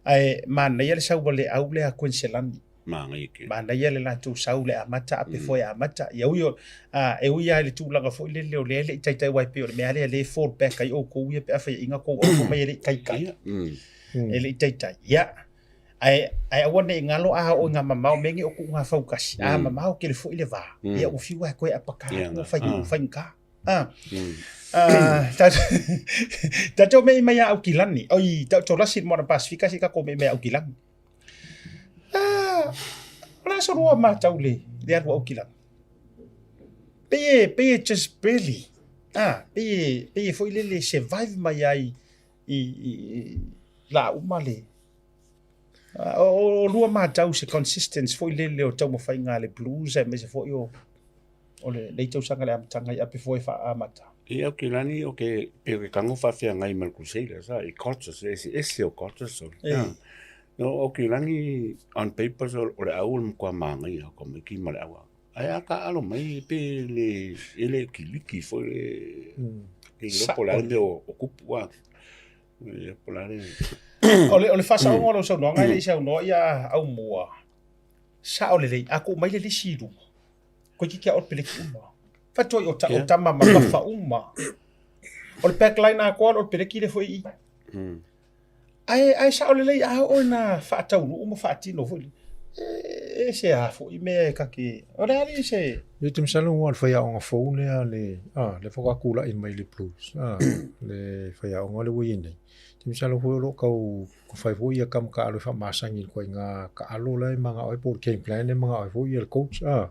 ae manaia le sau a le au lea a Kuiniselani. Manaia tele. Manaia le latou sau le amata ape foi amata. Ia ui o, a, e ui lava i le tulaga foi lele o lea e le i taitai aua e pei o le mea lea lea e fall back ai outou ia pe a faiaina tou auto mai e le i taitai. Ia. Mm. E le i taitai. Ia. Ae, ae aua ne i galo a oo i ngā mamao mea nei o kuʻu ngā faukasi. A mamao tele foi le va. Ia ua fiu lava e toe apaka Ia, atu ua fai, ah. faigata. Ah. Ah, tatou mei mai a Aukilani. Oi, tatou lasi i le Moana Pasifika se i tatou mei mai a Aukilani. Ah, o le aso lua matau le, le alu a Aukilani. Pei e, pei e just barely. Ah, pei e, pei e foi lele survive mai ai i, i, i la uma le. Ah, o, o, o lua matau se consistence foi lele o taumafaiga a le Blues aemaise foi o o lenei tausaga le amataga i ape foi e faaamata. Ia Aukilani o ke pei o ke kago faafeagai ma le Crusaders a i cultures e eseese o cultures o le no Aukilani on papers o le au o le matua manaia o tamaiti ma le au ae a taalo mai pe le e le kiliki foi le le iloa po o le a le mea o tupu a le po o le a le O le o le faasaoga o lau saunoaga e le i saunoa ia Aumua, sao lelei a tuu mai le lisi i luma. Koe kiki a o peleki uma. Fatoa i o ta o tama ma mafa uma. O le backline atoa o le peleki lea foi i i. Ae, ae sao lelei a oo ina faataunuu ma faatino foi le, e, e se a foi mea e ta te, o le a alii se... Ou te masalo ua o le faiaoga fou lea le, a, lea faatoa tulai mai le Blues, a, le faiaoga lea ua i ai nei. Ou te masalo foi o lo o tau fai foi ia tama taalo e faamasani i le ituaiga taalo la e manao ai po o le game plan e manao ai foi le coach, a.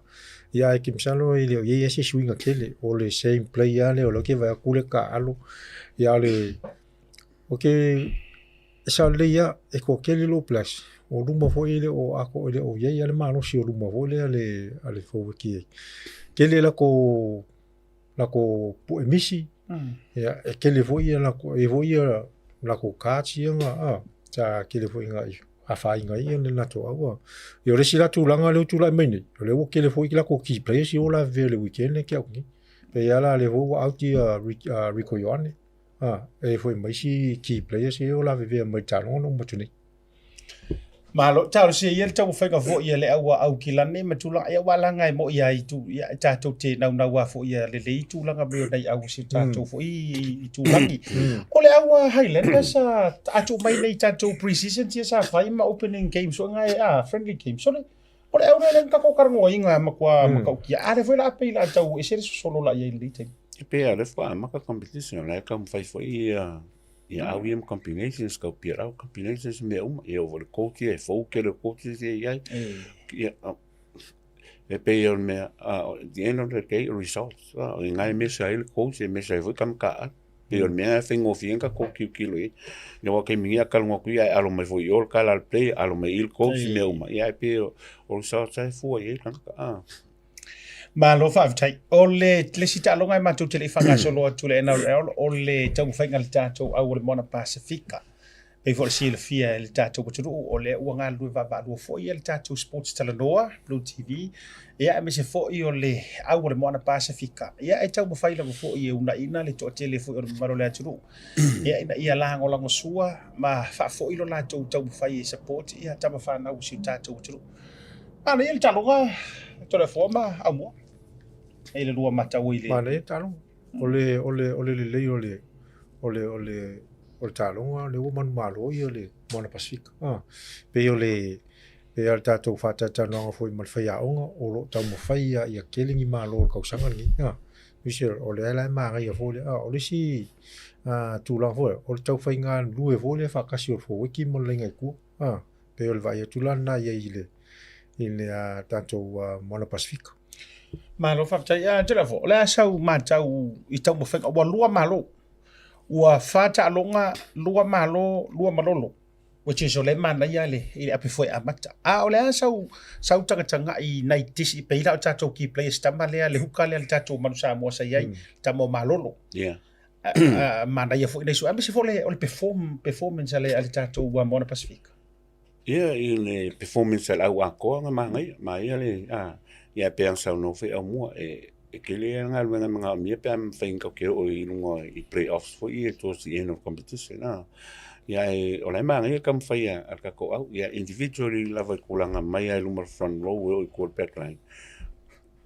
Ia ae ou te masalo e le o i ai lava se suiga tele, o le same play lava lea o lea ou te vaai atu le taalo, ia a o le Ok, e sao lelei lava, e toatele le All Blacks, o luma foi e le o ato, e le o i ai lava le malosi o luma foi lea a le, a le forward e tele latou, latou pu'e misi, ia, e tele foi ia latou, e i ai foi ia latou cards ia na, a, sa tele foi ina afaina ai le latou au, a. Ia o le isi la tulaga lea ua tulai mai nei, o lea ua tele foi latou key players ia ua lavevea i le weekend lea tea atu nei. Pei lava la lea foi ua out ia Rieko Ioane. A, e i ai foi ma isi key players ia o lavevea mai taaloga na uma atu nei. Malo, talosia ia le taumafaiga foi a le au Aukilani ma tulaga, ia aua leaga e moi lava i tu, ia e tatou te naunau lava foi ia lelei tulaga mei o nai au o si o tatou foi itulagi. O le au a Highlanders a tuu mai nei tatou pre-season ia sa fai ma opening games foi na a friendly games, o le o le au lea na tatou talanoaina matua matautia, a lea foi la pei la tau ese le sosolo la i ai i lenei taimi. E pei lava o lea faatoa amata competition, o la e taumafai foi ia ia au ia ma combinations, tau pialau combinations ma mea uma. Ia oo foi i le coach ia, e fou tele o coaches ia e i ai. Ia, e pei o le mea, at the end of the day, o results. O i ina e measure ai le coach, e measure ai foi tama taaalo. Pei o le mea lena e faigofie ai ona tatou tilotilo i ai. Ia aua o taimi nei a talanoa atu ia, ae alo mai foi i o le tala a le player, alo mai i i le coach, mea uma. Ia ae pei o results lava e fua i ai le tagata. Malo faafetai. O le le isi taaloga e matou te le i faagasolo atu i le NRL, o le taumafaiga a le tatou au o le Moana Pasifika. Pei foi o le silafia e le tatou atunuu, o lea ua galulue vaavaalua foi le tatou Sports Talanoa, Blue TV, ia aemaise foi o le au o le Moana Pasifika. Ia e taumafai lava foi e uunaina le toatele foi o le mamalu o le atunuu, ia ina ia lagolagosua ma faafoi lo latou taumafai e support ia tama fanau o si o tatou atunuu. Manaia le taaloga Toleafoa ma Aumua. E le lua matau i le Manaia le taaloga. O le o le o le lelei o le o le o le o le taaloga lea ua manumalo ia le Moana Pasifika. Ah, pei o le pei o le tatou faatalatalanoaga foi ma le faiaoga o lo o taumafai ia ia tele ni malo o le tausaga lenei. Ah, nisi o lea la e manaia foi le ah, o le isi ah, tulaga foi o le tau fai galulue foi lea faatasi o le forward ma le laina i tua. Ah, pei o le vaai atu la lena i ai i le, i le uh, tatou uh, Moana Pasifika. Malo faafetai. Ah, Toleafoa, o le a sau matau i taumafaiga, ua lua malo. Ua fa taaloga, lua malo, lua malolo. Which is o lea e manaia le, i le ape foe amata. A o le a sau, sau tagatagai i nai tisi, pei la o tatou key players tama lea, le huka lea le tatou Manu Samoa sa i ai, mm. tama o Malolo. Yeah. manaia foi nai sui aemaise foi le o le perform performance a le a le tatou Moana Pasifika. Ia i le performance a le au atoa na manaia, manaia le a ia pei ona saunoa foi Aumua e e tele lava galuega e manaomia pe a mafai ona tatou te oo i luga i play-offs foi ia towards the end of competition a. Ia ae o la e manaia le taumafai a le tatou au, ia individually lava i tulaga mai lava i luma o le front row e oo i tua i le back line.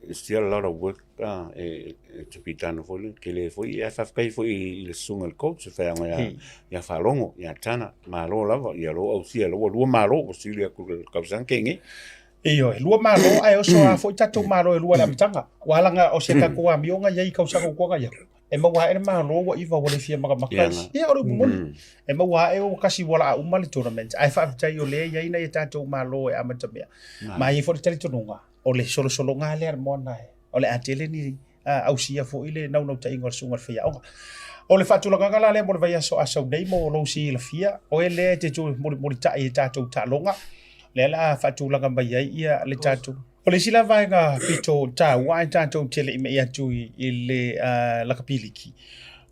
It's still a lot of work ah, e, e tupi tano foi le tele foi e faafetai foi i le susuga i le coach e whai ia, ia Faalogo ia Tana malo lava ia lo ausia lo lua malo ua sili atu le tausaga ke nei. Ioe, lua malo ae oso a foi tatou malo e lua le amataga. Ua ala o se tatou amioga i ai tausaga ua tuanai atu. E maua ae le malo ua iva ua le fia makamaka isi. Ia o le upu moni. E maua ae ua kasi ua laa uma le tournament. Ae faafetai o lea e i ai nai a tatou malo e amatamea. Ma e i ai foi le talitonuga o le solosologa lea a le moana o le a tele ni ausia foi le naunautaiga o le susuga i le faiaoga. O le faatulagaga la lea mo le vaiaso a sau nei mo lou silafia, o e lea e te mulimulitai i tatou taaloga, lea la a faatulaga mai ai ia le tatou. O le isi la vaega pito taua ae tatou te le i me'i atu i le lakapi liki,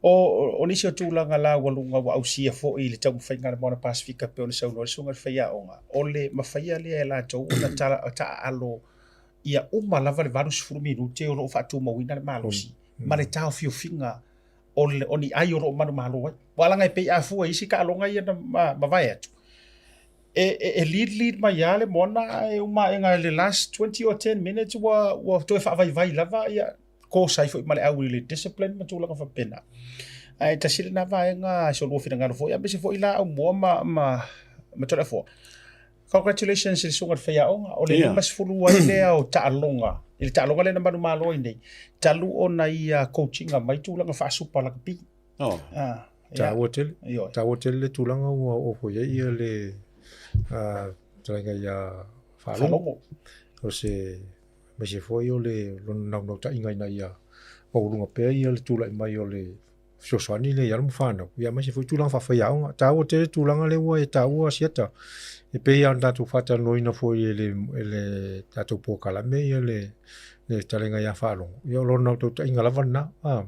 o nisi o tulaga laualuga ua ausia foi i le taumafaiga a le Moana Pasifika pei ona saunoa le susuga i le faiaoga, o le mafaia lea e latou ona taaalo ia uma lava le 80 minute o lo o faatumauina le malosi ma le taofiofiga o ni ai o lo o manumalo ai. Ua laga e pei a fua i isi taaloga ia na mavae atu, e lead lead mai lava le moana ae uma aega i le last 20 or 10 minutes ua toe faavaivai lava ia kosa ai foi ma le au i le discipline ma tulaga faapena. Ae tasi lena vaega i so lua finagalo foi, aemaise foi la Aumua ma, ma, ma Toleafoa. Congratulations i le susuga i le faiaoga, o le 50 ai lea o taaloga, i le taaloga lea na manumalo ai nei, talu ona ia coaching mai tulaga faasupa lakapi. Oh. Ah, ia. Taua tele. Ioe. Taua tele le tulaga ua oo foi i ai ia le fetalaiga ia Faalogo. Faalogo. O se aemaise foi o le lona naunautaiga ina ia maualuga pea ia le tulai mai o le fesoasoani lea i alo ma fanau, ia aemaise foi tulaga faafaiaoga. E taua tele tulaga lea ua e taua Asiata, e pei lava ona tatou faatalanoaina foi e le, e le tatou polokalame ia le, le fetalaiga ia Faalogo, ia o lona naunautaiga lava lena, a,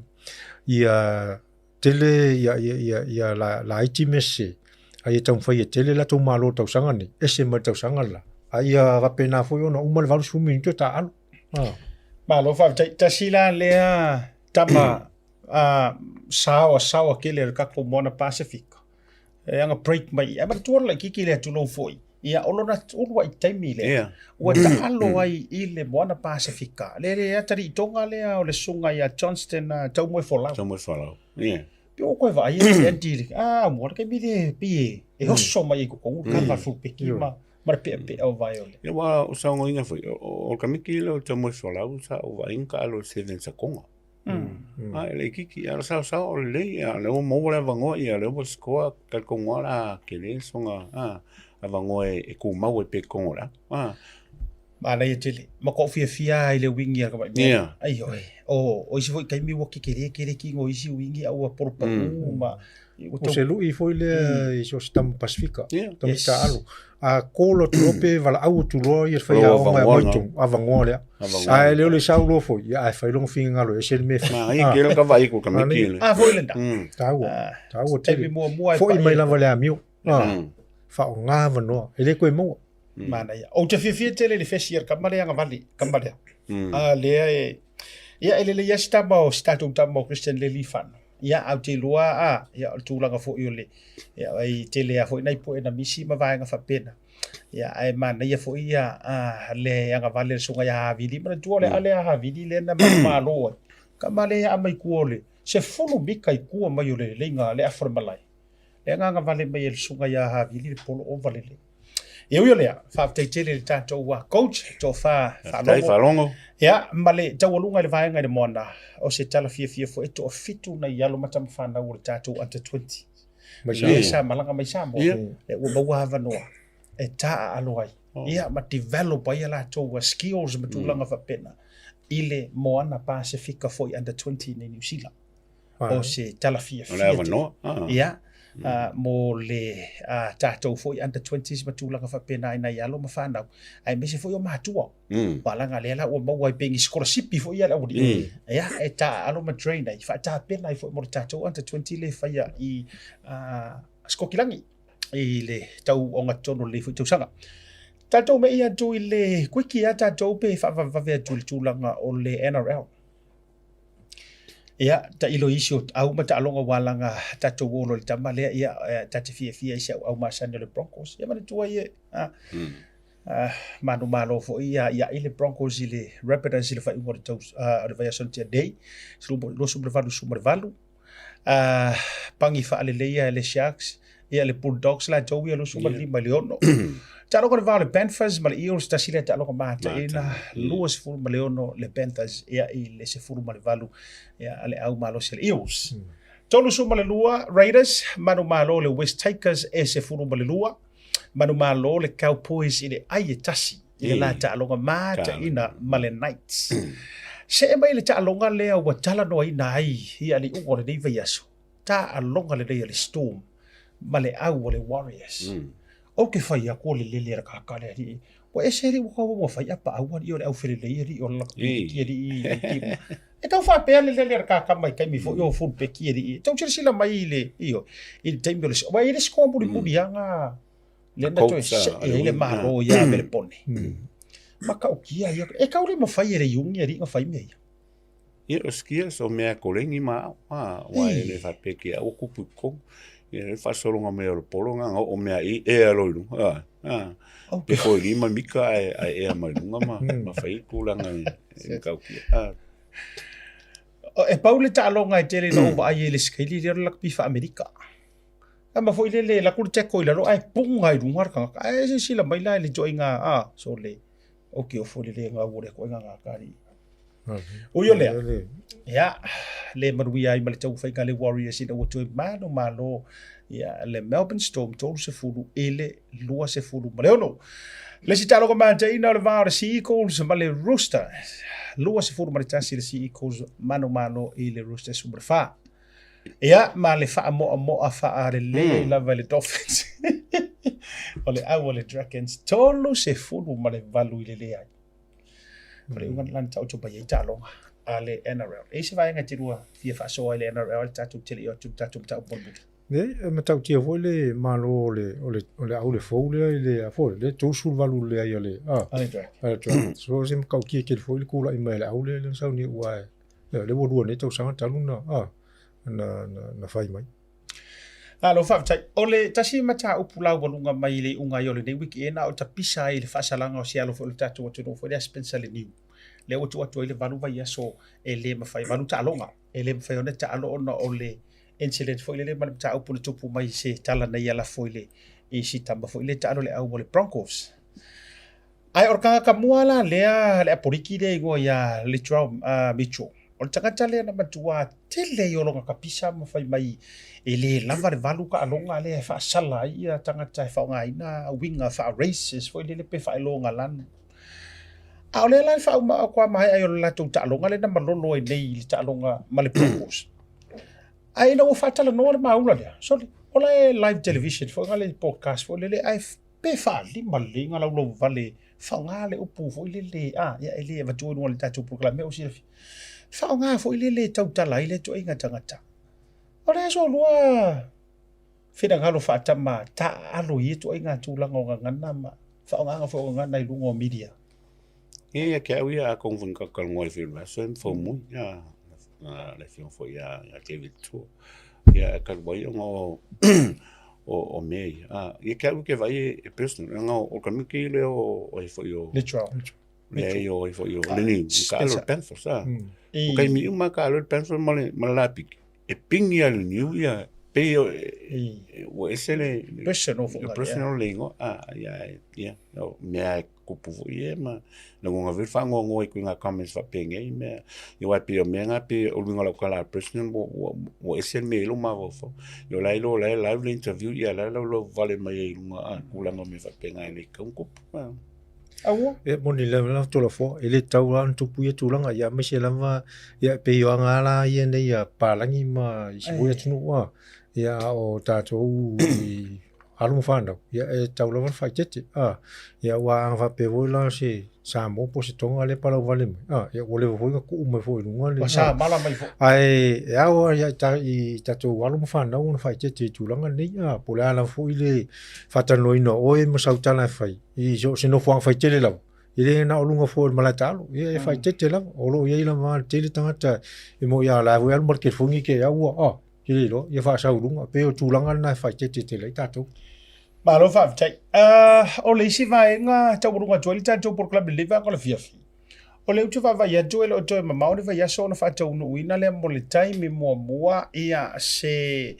ia tele ia, ia, ia, ia la, laiti mea sese, a ia taumafai e tele latou malo i le tausaga nei, ese mai le tausaga le la. A ia faapena foi ona uma le 80 minute o taaalo. Ah. Malo faafetai. Tasi la lea tama a saoa saoa tele o le tatou Moana Pasefika. E aga break mai. Ae manatua le laitiiti lea tulou foi. Ia o lona uluai taimi lea. Yeah. Ua taalo ai i le Moana Pasefika. Le le atalii Tonga lea o le susuga ia Johnston uh, Taumoefolau. Taumoefolau. Yeah. Pe o koe vaai e Andy le, ah, mo le taimi le pi e, e oso mai i totonu le kava fulpeki ma, ma le peapea o vae o le. Ia aua o saunoaina foi, o le kamiki lea o Taumoefolau sa ou vaai na taalo i le Sevens a Tonga. A e laitiiti, a o le saosao o lelei, a o lea ua maua le avanoa, ia o lea ua score, talitonu lava o le a tele le soga avanoa e tumau ai pea i totonu o le ato. A. Manaia tele. Matuai fiafia lava i le uigi a le tamai mea. Yeah. Aioe. O, o isi foi taimi ua tetele tele tino o isi uigi a ua polopaū ma ua O tau se lui foi lea i so o se tama Pasifika, Yeah. tama Yes. taaalo. A call atu loa pe valaau atu loa ia le Loa faiaoga e avanoa aumai na. tonu, avanoa lea. Avanoa. Ae le o le sau loa foi, ia ae fai lona finagalo e ese le mea e fai. Manaia Ah, tele le vaai i kamiki le. Ah, foi lena. Taua, Ah, taua taimi tele. muamua e Foi pai mai ai. lava le amio. Ah, Faaaoga avanoa, e le toe maua. Manaia. Ou te fiafia tele i le fesi a le tama lea agavale, tama lea. A lea e, ia e lelei lava si tama o si tatou tama o Christian Lealiifano. Ia, ae ou te iloa a, ia o le tulaga foi o le, ia e tele lava foi nai poe na misi ma vaega faapena. Ia, ae manaia foi ia a, le agavale a le susuga ia Havili. Manatua o le ale a Havili lea na manumalo ai. Tama lea ia aumai i tua o le 10 mita i tua mai o le leleiga le afa o le malae. Le agaga vale mai e le susuga ia Havili le polo ova lelei. E ui o lea, faafetai tele i le tatou coach, tofa Faafetai Faalogo. Faalogo. Ia, ma le taualuga i le vaega i le moana, o se tala fiafia foi e toafitu nai alo ma tamafanau o le tatou under 20. Mai Lea Samoa. sa malaga mai Samoa, Ia. lea ua maua avanoa e taaalo ai, ia, ma develop ai a latou skills ma tulaga faapena i le moana Pasefika foi under 20 nei Niu Sila. o se tala fiafia. O le avanoa. Ah. Ia, mo le tatou foi under 20s ma tulaga faapena i nai alo ma fanau, aemaise foi o matua. Aua leaga lea la ua maua ai pe ni sikolasipi foi ia le aualii. Ia, e taaalo ma train ai, faatapena ai foi mo le tatou under 20 lea e faia i Sikokilagi i le tau ogatotonu o lenei foi tausaga. Tatou mei atu i le quickie lava tatou pe faavavevave atu i le tulaga o le NRL. Ia, tailo i isi o au ma taaloga ua alaga tatou o loa i le tama lea, ia, ta te fiafia i si au au masani o le Broncos. Ia manatua ia, a, a, manumalo foi ia ia i le Broncos i le Rabbitohs i le faaiuga o le tau, o le vaiaso na tea nei, 28. A, pagi faaleleia e le Sharks, ia le Bulldogs latou ia 25 i le 6. Taaloga le va o le Panthers ma le Eels, tasi lea taaloga mataina, 26 le Panthers ia i le 18 ia a le au malosi a le Eels. 32 Raiders, manumalo le West Tigers e 12, manumalo le Cowboys i le ai e tasi i le la taaloga mataina ma le Knights. See mai le taaloga lea ua talanoaina ai ia le iuga o lenei vaiaso, taaloga lenei a le Storm ma le au a le Warriors. Ou te fai atu o le lele a le kaka le alii. Ua ese alii ua tau ua fai apaau alii o le au felelei alii o le lakapiki alii i le E tau faapea le lele a le kaka mai taimi foi o fullback alii. Tau silasila mai i le ioe i le taimi o le aua e i ai le score mulimuli lava na lea na toe see ai le Malo ia Melepone. Matautia ia. E tau le mafai e le iugi alii ona fai mea ia. Ia, o skills o mea e koleni ma au, a, aua e le faapea ki au kupu i totonu. Ia, le faasologa mai o le polo na, na oo mea i ea loa i luga, a, a, pe foi lima mika ae, ae ea mai luga ma, ma fai tulaga e, e matautia. A. E pau le taaloga e tele ina ou vaai ai i le sikaili lea o le lakapi faa-Amerika. Tama foi lele, alu atu le tackle i lalo ae puga i luga le tagata. Ae silasila mai la i le ituaiga, a, sole, ou te ofo i le le gau o lea ituaiga gata alii. Ui o lea, ia, le manuia ai ma le taumafaiga a le Warriors ina ua toe manumalo ia, le Melbourne Storm 30 i le 26. Le isi taaloga mataina o le va o le Sea Eagles ma le Roosters, 21 le Sea Eagles manumalo i le Roosters 14. Ia, ma le faamoamoa faalelei ai lava i le Dolphins. o le au a le Dragons, 38 i le leai. O le iuga lena na taoto mai ai taaloga a le NRL. E i ai se vaega e te lua fia faasoa ai le NRL ai le tatou tele i atu i le tatou mataupu mulimuli? Leai, e matautia foi le malo o le, o le, o le aule fou lea i le, a foi, le 38 i le leai a le, a, A le Dragons. a le Dragons. So, se matautia tele foi le tulai mai a le aule lea na saunia aua e, Ia, lea ua lua nei tausaga talu na, a, na, na, na fai mai. Malo faafetai. O le tasi mataupu laualuga mai i le iuga ai o lenei wiki na o tapisa ai i le faasalaga o se alo foi o le tatou atunuu foi lea Spencer Leniu. Lea ua tuu atu ai le valu vaiaso e le mafai, valu taaloga e le mafai ona taalo ona o le incident foi lele ma le mataupu na tupu mai i se tala na ia lafo i le i si tama foi lea taalo le au o le Broncos. Ae o le tagata mua la lea, le Apoliki lea e igoa ia Latrell Mitchell, o le tagata lea na matua tele ai o lona kapisa ma fai mai e le lava le valu taaloga lea e faasala ai ia tagata e faaaogaina uiga faa-racist foi lele pe faailogalanu. A o lea la e faauma atu lava maea ai o le latou taaloga lea na malolo ai nei i le taaloga ma le Broncos. Ae ina ua faatalanoa le maula lea, sole, o la e live television foi na le broadcast foi lele, ae pe faalima lelei ona laulauvale faaaoga le upu foi lele, a, ia e le avatua i luga o le tatou polokalame o silafia. Faaaoga foi lele e tautala ai le ituaiga tagata. O le aso lua finagalo faatama taaalo i ia ituaiga tulaga o gagana ma faaaogaga foi o gagana i luga o media. Ia, ia te au ia, a kong foi ka kalongoa i whiro aso e mfau mui, ia, le afioga foi ia, ia David Tua. Ia, e kalu ai ona o, o, o mea ia. A, ia te au ke vaai e, e personal, ona o ka miki lea o, o he foi o... Literal. Lea i o, he foi o, Lenny, ka alo le Panthers, a. O kai mi uma ka alo le Panthers ma le, ma le lapiki. E pingi a le niu ia, pei o, e, ua ese le... Personal foi. Personal le ingoa, a, ia, ia, o mea e kupu foi ia ma lagona foi le faanoanoa i ngā comments faapenei mea ia aua e pei o mea na pei o luga o lau tala personal ua ua ua ese le mea i lou mafaufau. Ia o la e iloa o la e live le interview ia la e laulau vale mai ai i luga a tulaga o mea faapena e le tatau ona tupu. Aua. E moni lava la Tolafoa, e le tatau lava ona tupu ia tulaga, ia aemaise lava ia e pei o aga la ia nei a papalagi ma isi foi atunuu a, ia a o tatou i alo ma fanau, ia e tatau lava ona faaeteete, a, ia aua a faapea foi la se Samoa po o se Tonga lea e palauvale mai, a, ia ua leva foi ona tuu mai foi i luga le, Ua samala mai foi. Ae e ao lava ia i tatou alo ma fanau ona faaeteete i tulaga nei, a, po o le a lava foi le faatalanoaina o oe ma sau tala e fai i so o se nofoaga faitele lava, e le na o luga foi o le malae taalo, ia e faaeteete lava, o lo o i ai lava le tele tagata e moni a o la e foi e alu ma le telefoni te i au ua, a, Te le iloa, ia faasau i luga, pei o tulaga lena e faaeteete tele ai tatou. Malo faafetai. Uh, o le isi vaega taualuga atu ai le tatou polokalame i lenei vaega o le afiafi, o lea ou te vaavaai atu e le o toe mamao le vaiaso ona faataunuuina lea mo le taimi muamua ia se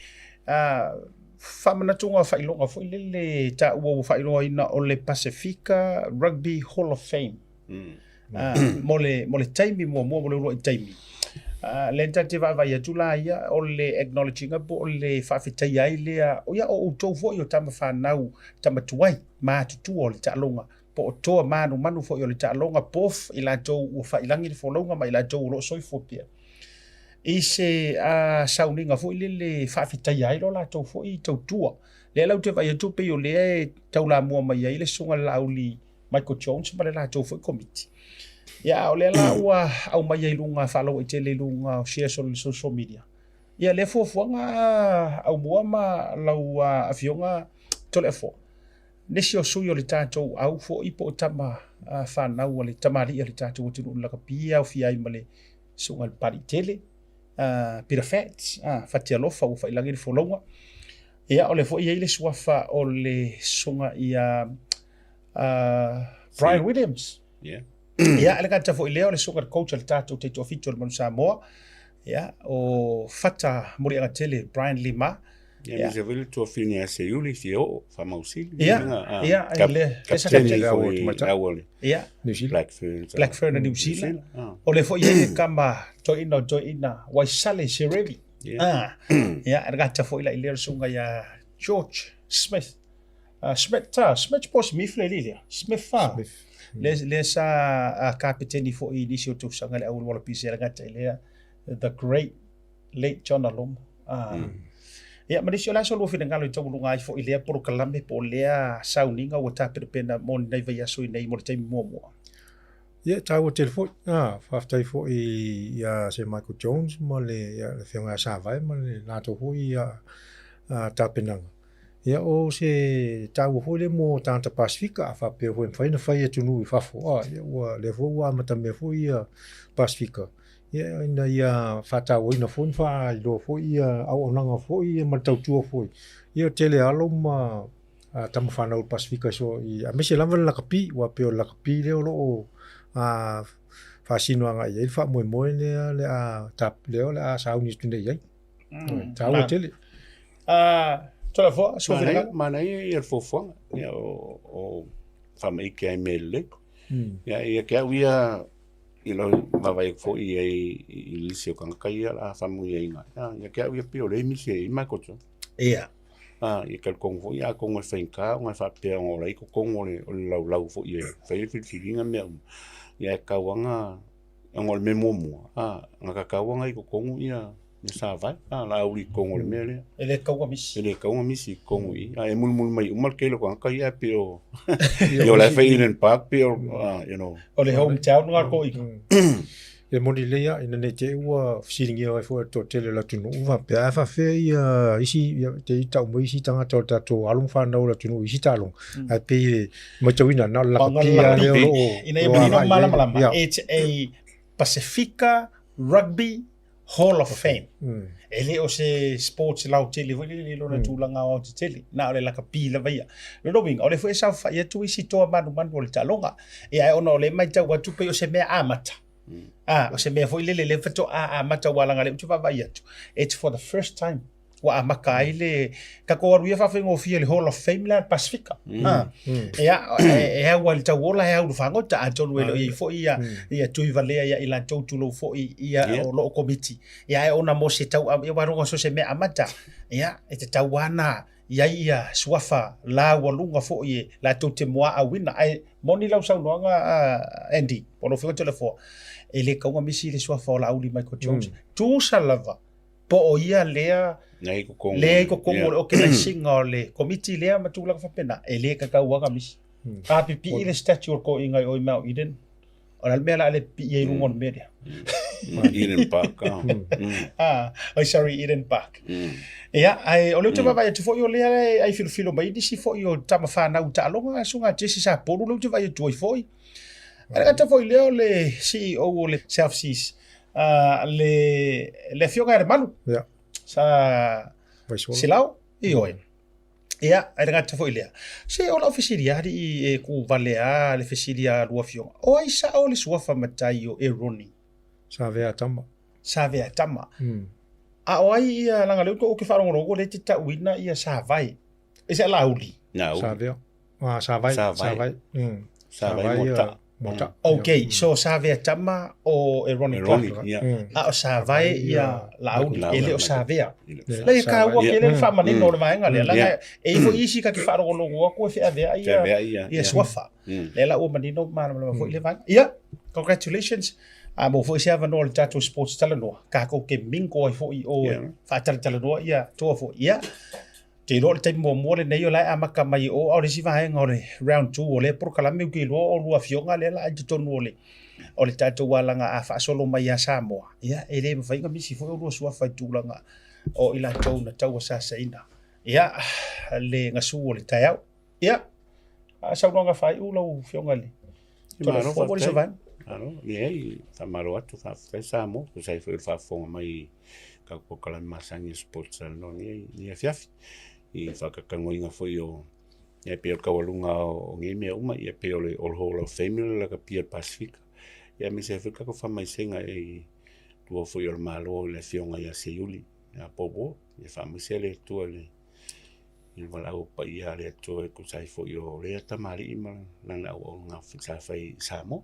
uh, faamanatuga faailoga foi lele taua ua faailoaina o le Pasifika Rugby Hall of Fame. Mm. mo le, mo le taimi muamua, mo le uluai taimi. Lea ta te vaavaai atu la ia, o le acknowledging po o le faafetaia ai lea, o ia o outou foi o tama fanau, tama tuai, matutua o le taaloga, po o toa manumanu foi o le taaloga, both i latou ua faiilagi le folauga ma i latou o lo o soifua pea. I se uh, sauniga foi lele faafetaia ai lo latou foi tautua. Lea la ou te vaai atu pei o lea e taulamua mai ai le susuga i le Laauli Michael Jones ma le latou foi komiti. Ia, a o lea la ua aumai ai i luga faalauaitele i luga o shares o le social media. Ia, lea fuafuaga aumua ma lau afioga Toleafoa, nisi o sui o le tatou au foi po o tama fanau a le tamalii a le tatou atunuu i le lakapi e aofia ai ma le susuga i le Papalii Tele, Peter Fats, Fatialofa ua faiilagi le folauga. Ia, o lea foi e i ai le suafa o le susuga ia Brian Williams. Yeah. Ia, le gata foi lea o le susuga i le coach a le tatou taitoafitu o le Manu Samoa. Ia, o Fata Muliagatele, Brian Lima. Ia, yeah. Ia, le tuafine ia Seiuli, fia oo, faamausili. Ia, ia, le, le sa kapteni foi le au le Ia. New Zealand. Black Ferns. Black Fern New Zealand. O le foi ia kama toeaina o toeaina Waisale Serevi. Ia. Ah. Ia, e gata foi la i lea susuga ia George Smith. Smith ta, Smith po Smith le lea. Smith fa. Smith. Le, le sa kapeteni foi i nisi o tausaga le au Wallabies e gata i lea the great late John Alomo. Ah. Ia, ma nisi o le aso lua finagalo i taualuga ai foi lea polokalame po o lea sauniga ua tapenapena mo lenei vaiaso i nei mo le taimi muamua. Ia, e taua tele foi. Ah, faafetai foi ia Sir Michael Jones ma le, ia, le Afioga ia Savae ma le latou foi ia, tapenaga. Ia, o se taua foi lea mo tagata Pasifika, a faapea foi e mafai ona fai e atunuu i fafo, ah, ia, ua, lea foi ua amatamea foi ia Pasifika, ia, ina ia faatauaina foi ma faailoa foi ia auaunaga foi ia ma le tautua foi. Ia, tele alo ma a tama fanau o le Pasifika so i aemaise lava le lakapi, aua pei o le lakapi lea o lo o a faasino agai i ai le faamoemoe lea le a tap lea o le a sauni atu nei i ai. Taua tele. Toleafoa, sua finagalo. Manaia ia le fuafuaga, ia o, o faamaite ai mea lelei. Ia, ia te au ia, i lau vaavaai atu foi i ai i nisi o tagata ia o le a faamanuiaina, ia, ia te au ia pei o lea e misi ai Michael Jordan. Ia. A, ia talitonu foi atonu e faigata ona e faapea ona o la e i totonu o le, o le laulau foi e fai le filifiliga ma mea uma. Ia e tatau lava ona, ona o le mea muamua, a, na tatau lava ona i totonu ia le Savae, a, la uli i totonu o le mea lea. E le tatau ona misi. E le tatau ona misi i totonu i i. A e mulimuli mai uma le tele o tagata ia e pei o, ia o la e fai Eden Park pei o, you know. O le hometown lena ko ika. E moni lelei lava ina ne i te i ua fesiligia ai foi e le toatele o le atunuu faapea ae faapefea ia isi ia te i tau mai isi tagata o le tatou alo ma fanau o le atunuu i isi taaloga ae pei e matauina na o le lakapi lava lea o lo o Ina ia manino ma malamalama, it's a Pasifika Rugby Hall of Fame. E le o se sports lautele foi lele i lona tulaga aoaotetele, na o le lakapi lava ia. Lona uiga, o lea foi e saofai atu isi toa manumanu o le taaloga. Ia ae ona o lea e matau atu pei o se mea amata. Ah, o se mea foi lele lea faatoa amata aua leaga o lea ou te vaavaai atu, it's for the first time ua amata ai le tatou alu ia faafaigofie i le Hall of Fame lea a le Pasifika. Ah, ia, e au lava i le tauola, e au i le fagota, atonu e le o i ai foi ia, ia Tuivalea ia i latou tulou foi ia o lo o komiti. Ia ae ona mo se tau, ia aua so se mea amata, ia, e tatau lava ona i ai ia suafa laualuga foi e latou te muaauina. Ae moni lau saunoaga Andy, po o lau Afioga Toleafoa, e le tatau ona misi le suafa o Laauli Michael Jones. Tusa lava po o ia lea lea i totonu o le organizing o le komiti lea ma tulaga faapena, e le tatau lava ona misi. A pipii le statue o le toeaina i o i Mount Eden, o le a le mea o le a le pipii ai i luga o le mea lea? Eden Park. Ah, oh, sorry, Eden Park. Ia, ae o lea ou te vaavaai atu foi o lea e filofilo mai nisi foi o tama fanau taaloga, susuga a Jesse Sapolu lea ou te vaai atu ai foi. Ae le gata foi i lea o le CEO o le South Seas, le, le Afioga ia Lemalu. Ia. Sa Vaisola. Silao, ioe. Ia, ae le gata foi i lea. Se o lau fesili lava alii e ku vale a le fesili a lua afioga. O ai sao le suafa matai o Eroni? Savea Tama. Savea Tama. A o ai ia, leaga o lea ou te faalogologo o lea e te tauina ia Savae. E se Laauli. Laauli. Savea. Ah, Savae. Savae. Savae. Savae Mota. Mota. Ok, so Savea Tama o Eroni Clark. Eroni, ia. A o Savae ia Laauli, e le o Savea. Le Leai, e taua tele le faamanino o le vaega lea, leaga e i ai foi isi ta te faalogologo atu e feaveai ia ia suafa. Lea la ua manino ma malamalama foi lea vaega. Ia, congratulations. A maua foi se avanoa o le tatou sports talanoa, tatou te mingle ai foi i o e faatalatalanoa ia toa foi. Ia, Ou te iloa o le taimi muamua lenei o la e amata mai i o, a o le isi vaega o le round 2 o lea polokalame ou te iloa o lua afioga lea la i totonu o le o le tatou alaga a faasolo mai ia Samoa, ia e le mafai ona misi foi o lua suafa i tulaga o i latou na tauasaasaina ia le gasu o le taeao. Ia, a saunoaga faaiu lau afioga i le Malo Toleafoa po o le faafetai. Savane. Malo, leai, faamalo atu, faafetai Samoa, tusa ai foi o le faafofoga mai i tatou polokalame masani o Sports Talanoa i lenei afiafi. I faatautanoaina foi o, ia pei o le taualuga o nei mea uma, ia pei o le Hall of Fame le lakapia o le Pasifika. Ia aemaise ai foi le tatou faamaisega i Atua foi o le Malo i le Afioga ia Seiuli ia Popo, ia faamaise le Atua i le valaau paia a le Atua e tusa ai foi o lea tamalii ma lana auaunaga sa fai i Samoa.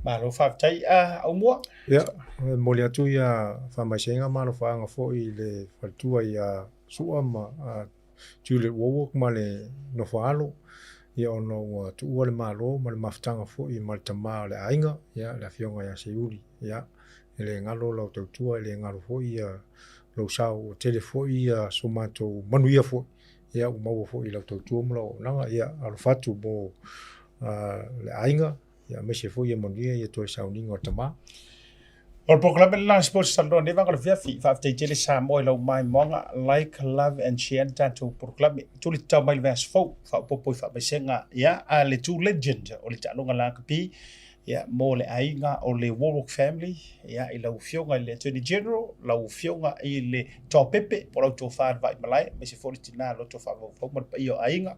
Malo faafetai. Aumua. Ia, e momoli atu ia faamaisega ma alofaaga foi i le faletua ia Sua ma Juliet Warwick ma le nofo alo, ia ona ua tuua le Malo ma le mafutaga foi ma le tama o le aiga, ia le afioga ia Seiuli. Ia, e le galo lau tautua, e le galo foi ia lou sao, ua tele foi ia so matou manuia foi, ia ua maua foi i lau tautua ma lau auaunaga. Ia, alofa atu mo le aiga, ia aemaise foi ia manuia ia toe sauniga o le tama. O le polokalame lena Sports Talanoa nei vaega o le afiafi. Faafetai tele Samoa i lau maimoaga. Like, love and share le tatou polokalame. Tuli tatau mai le vaiaso fou, faaopoopo i faamaisega ia a le true legend o le taaloga lakapi ia mo le aiga o le Warwick family ia i lau afioga i le Attorney General, lau afioga i le Toapepe po o lau tofa i le Vaimalae, aemaise foi le tina loto faavauvau ma le paia o aiga.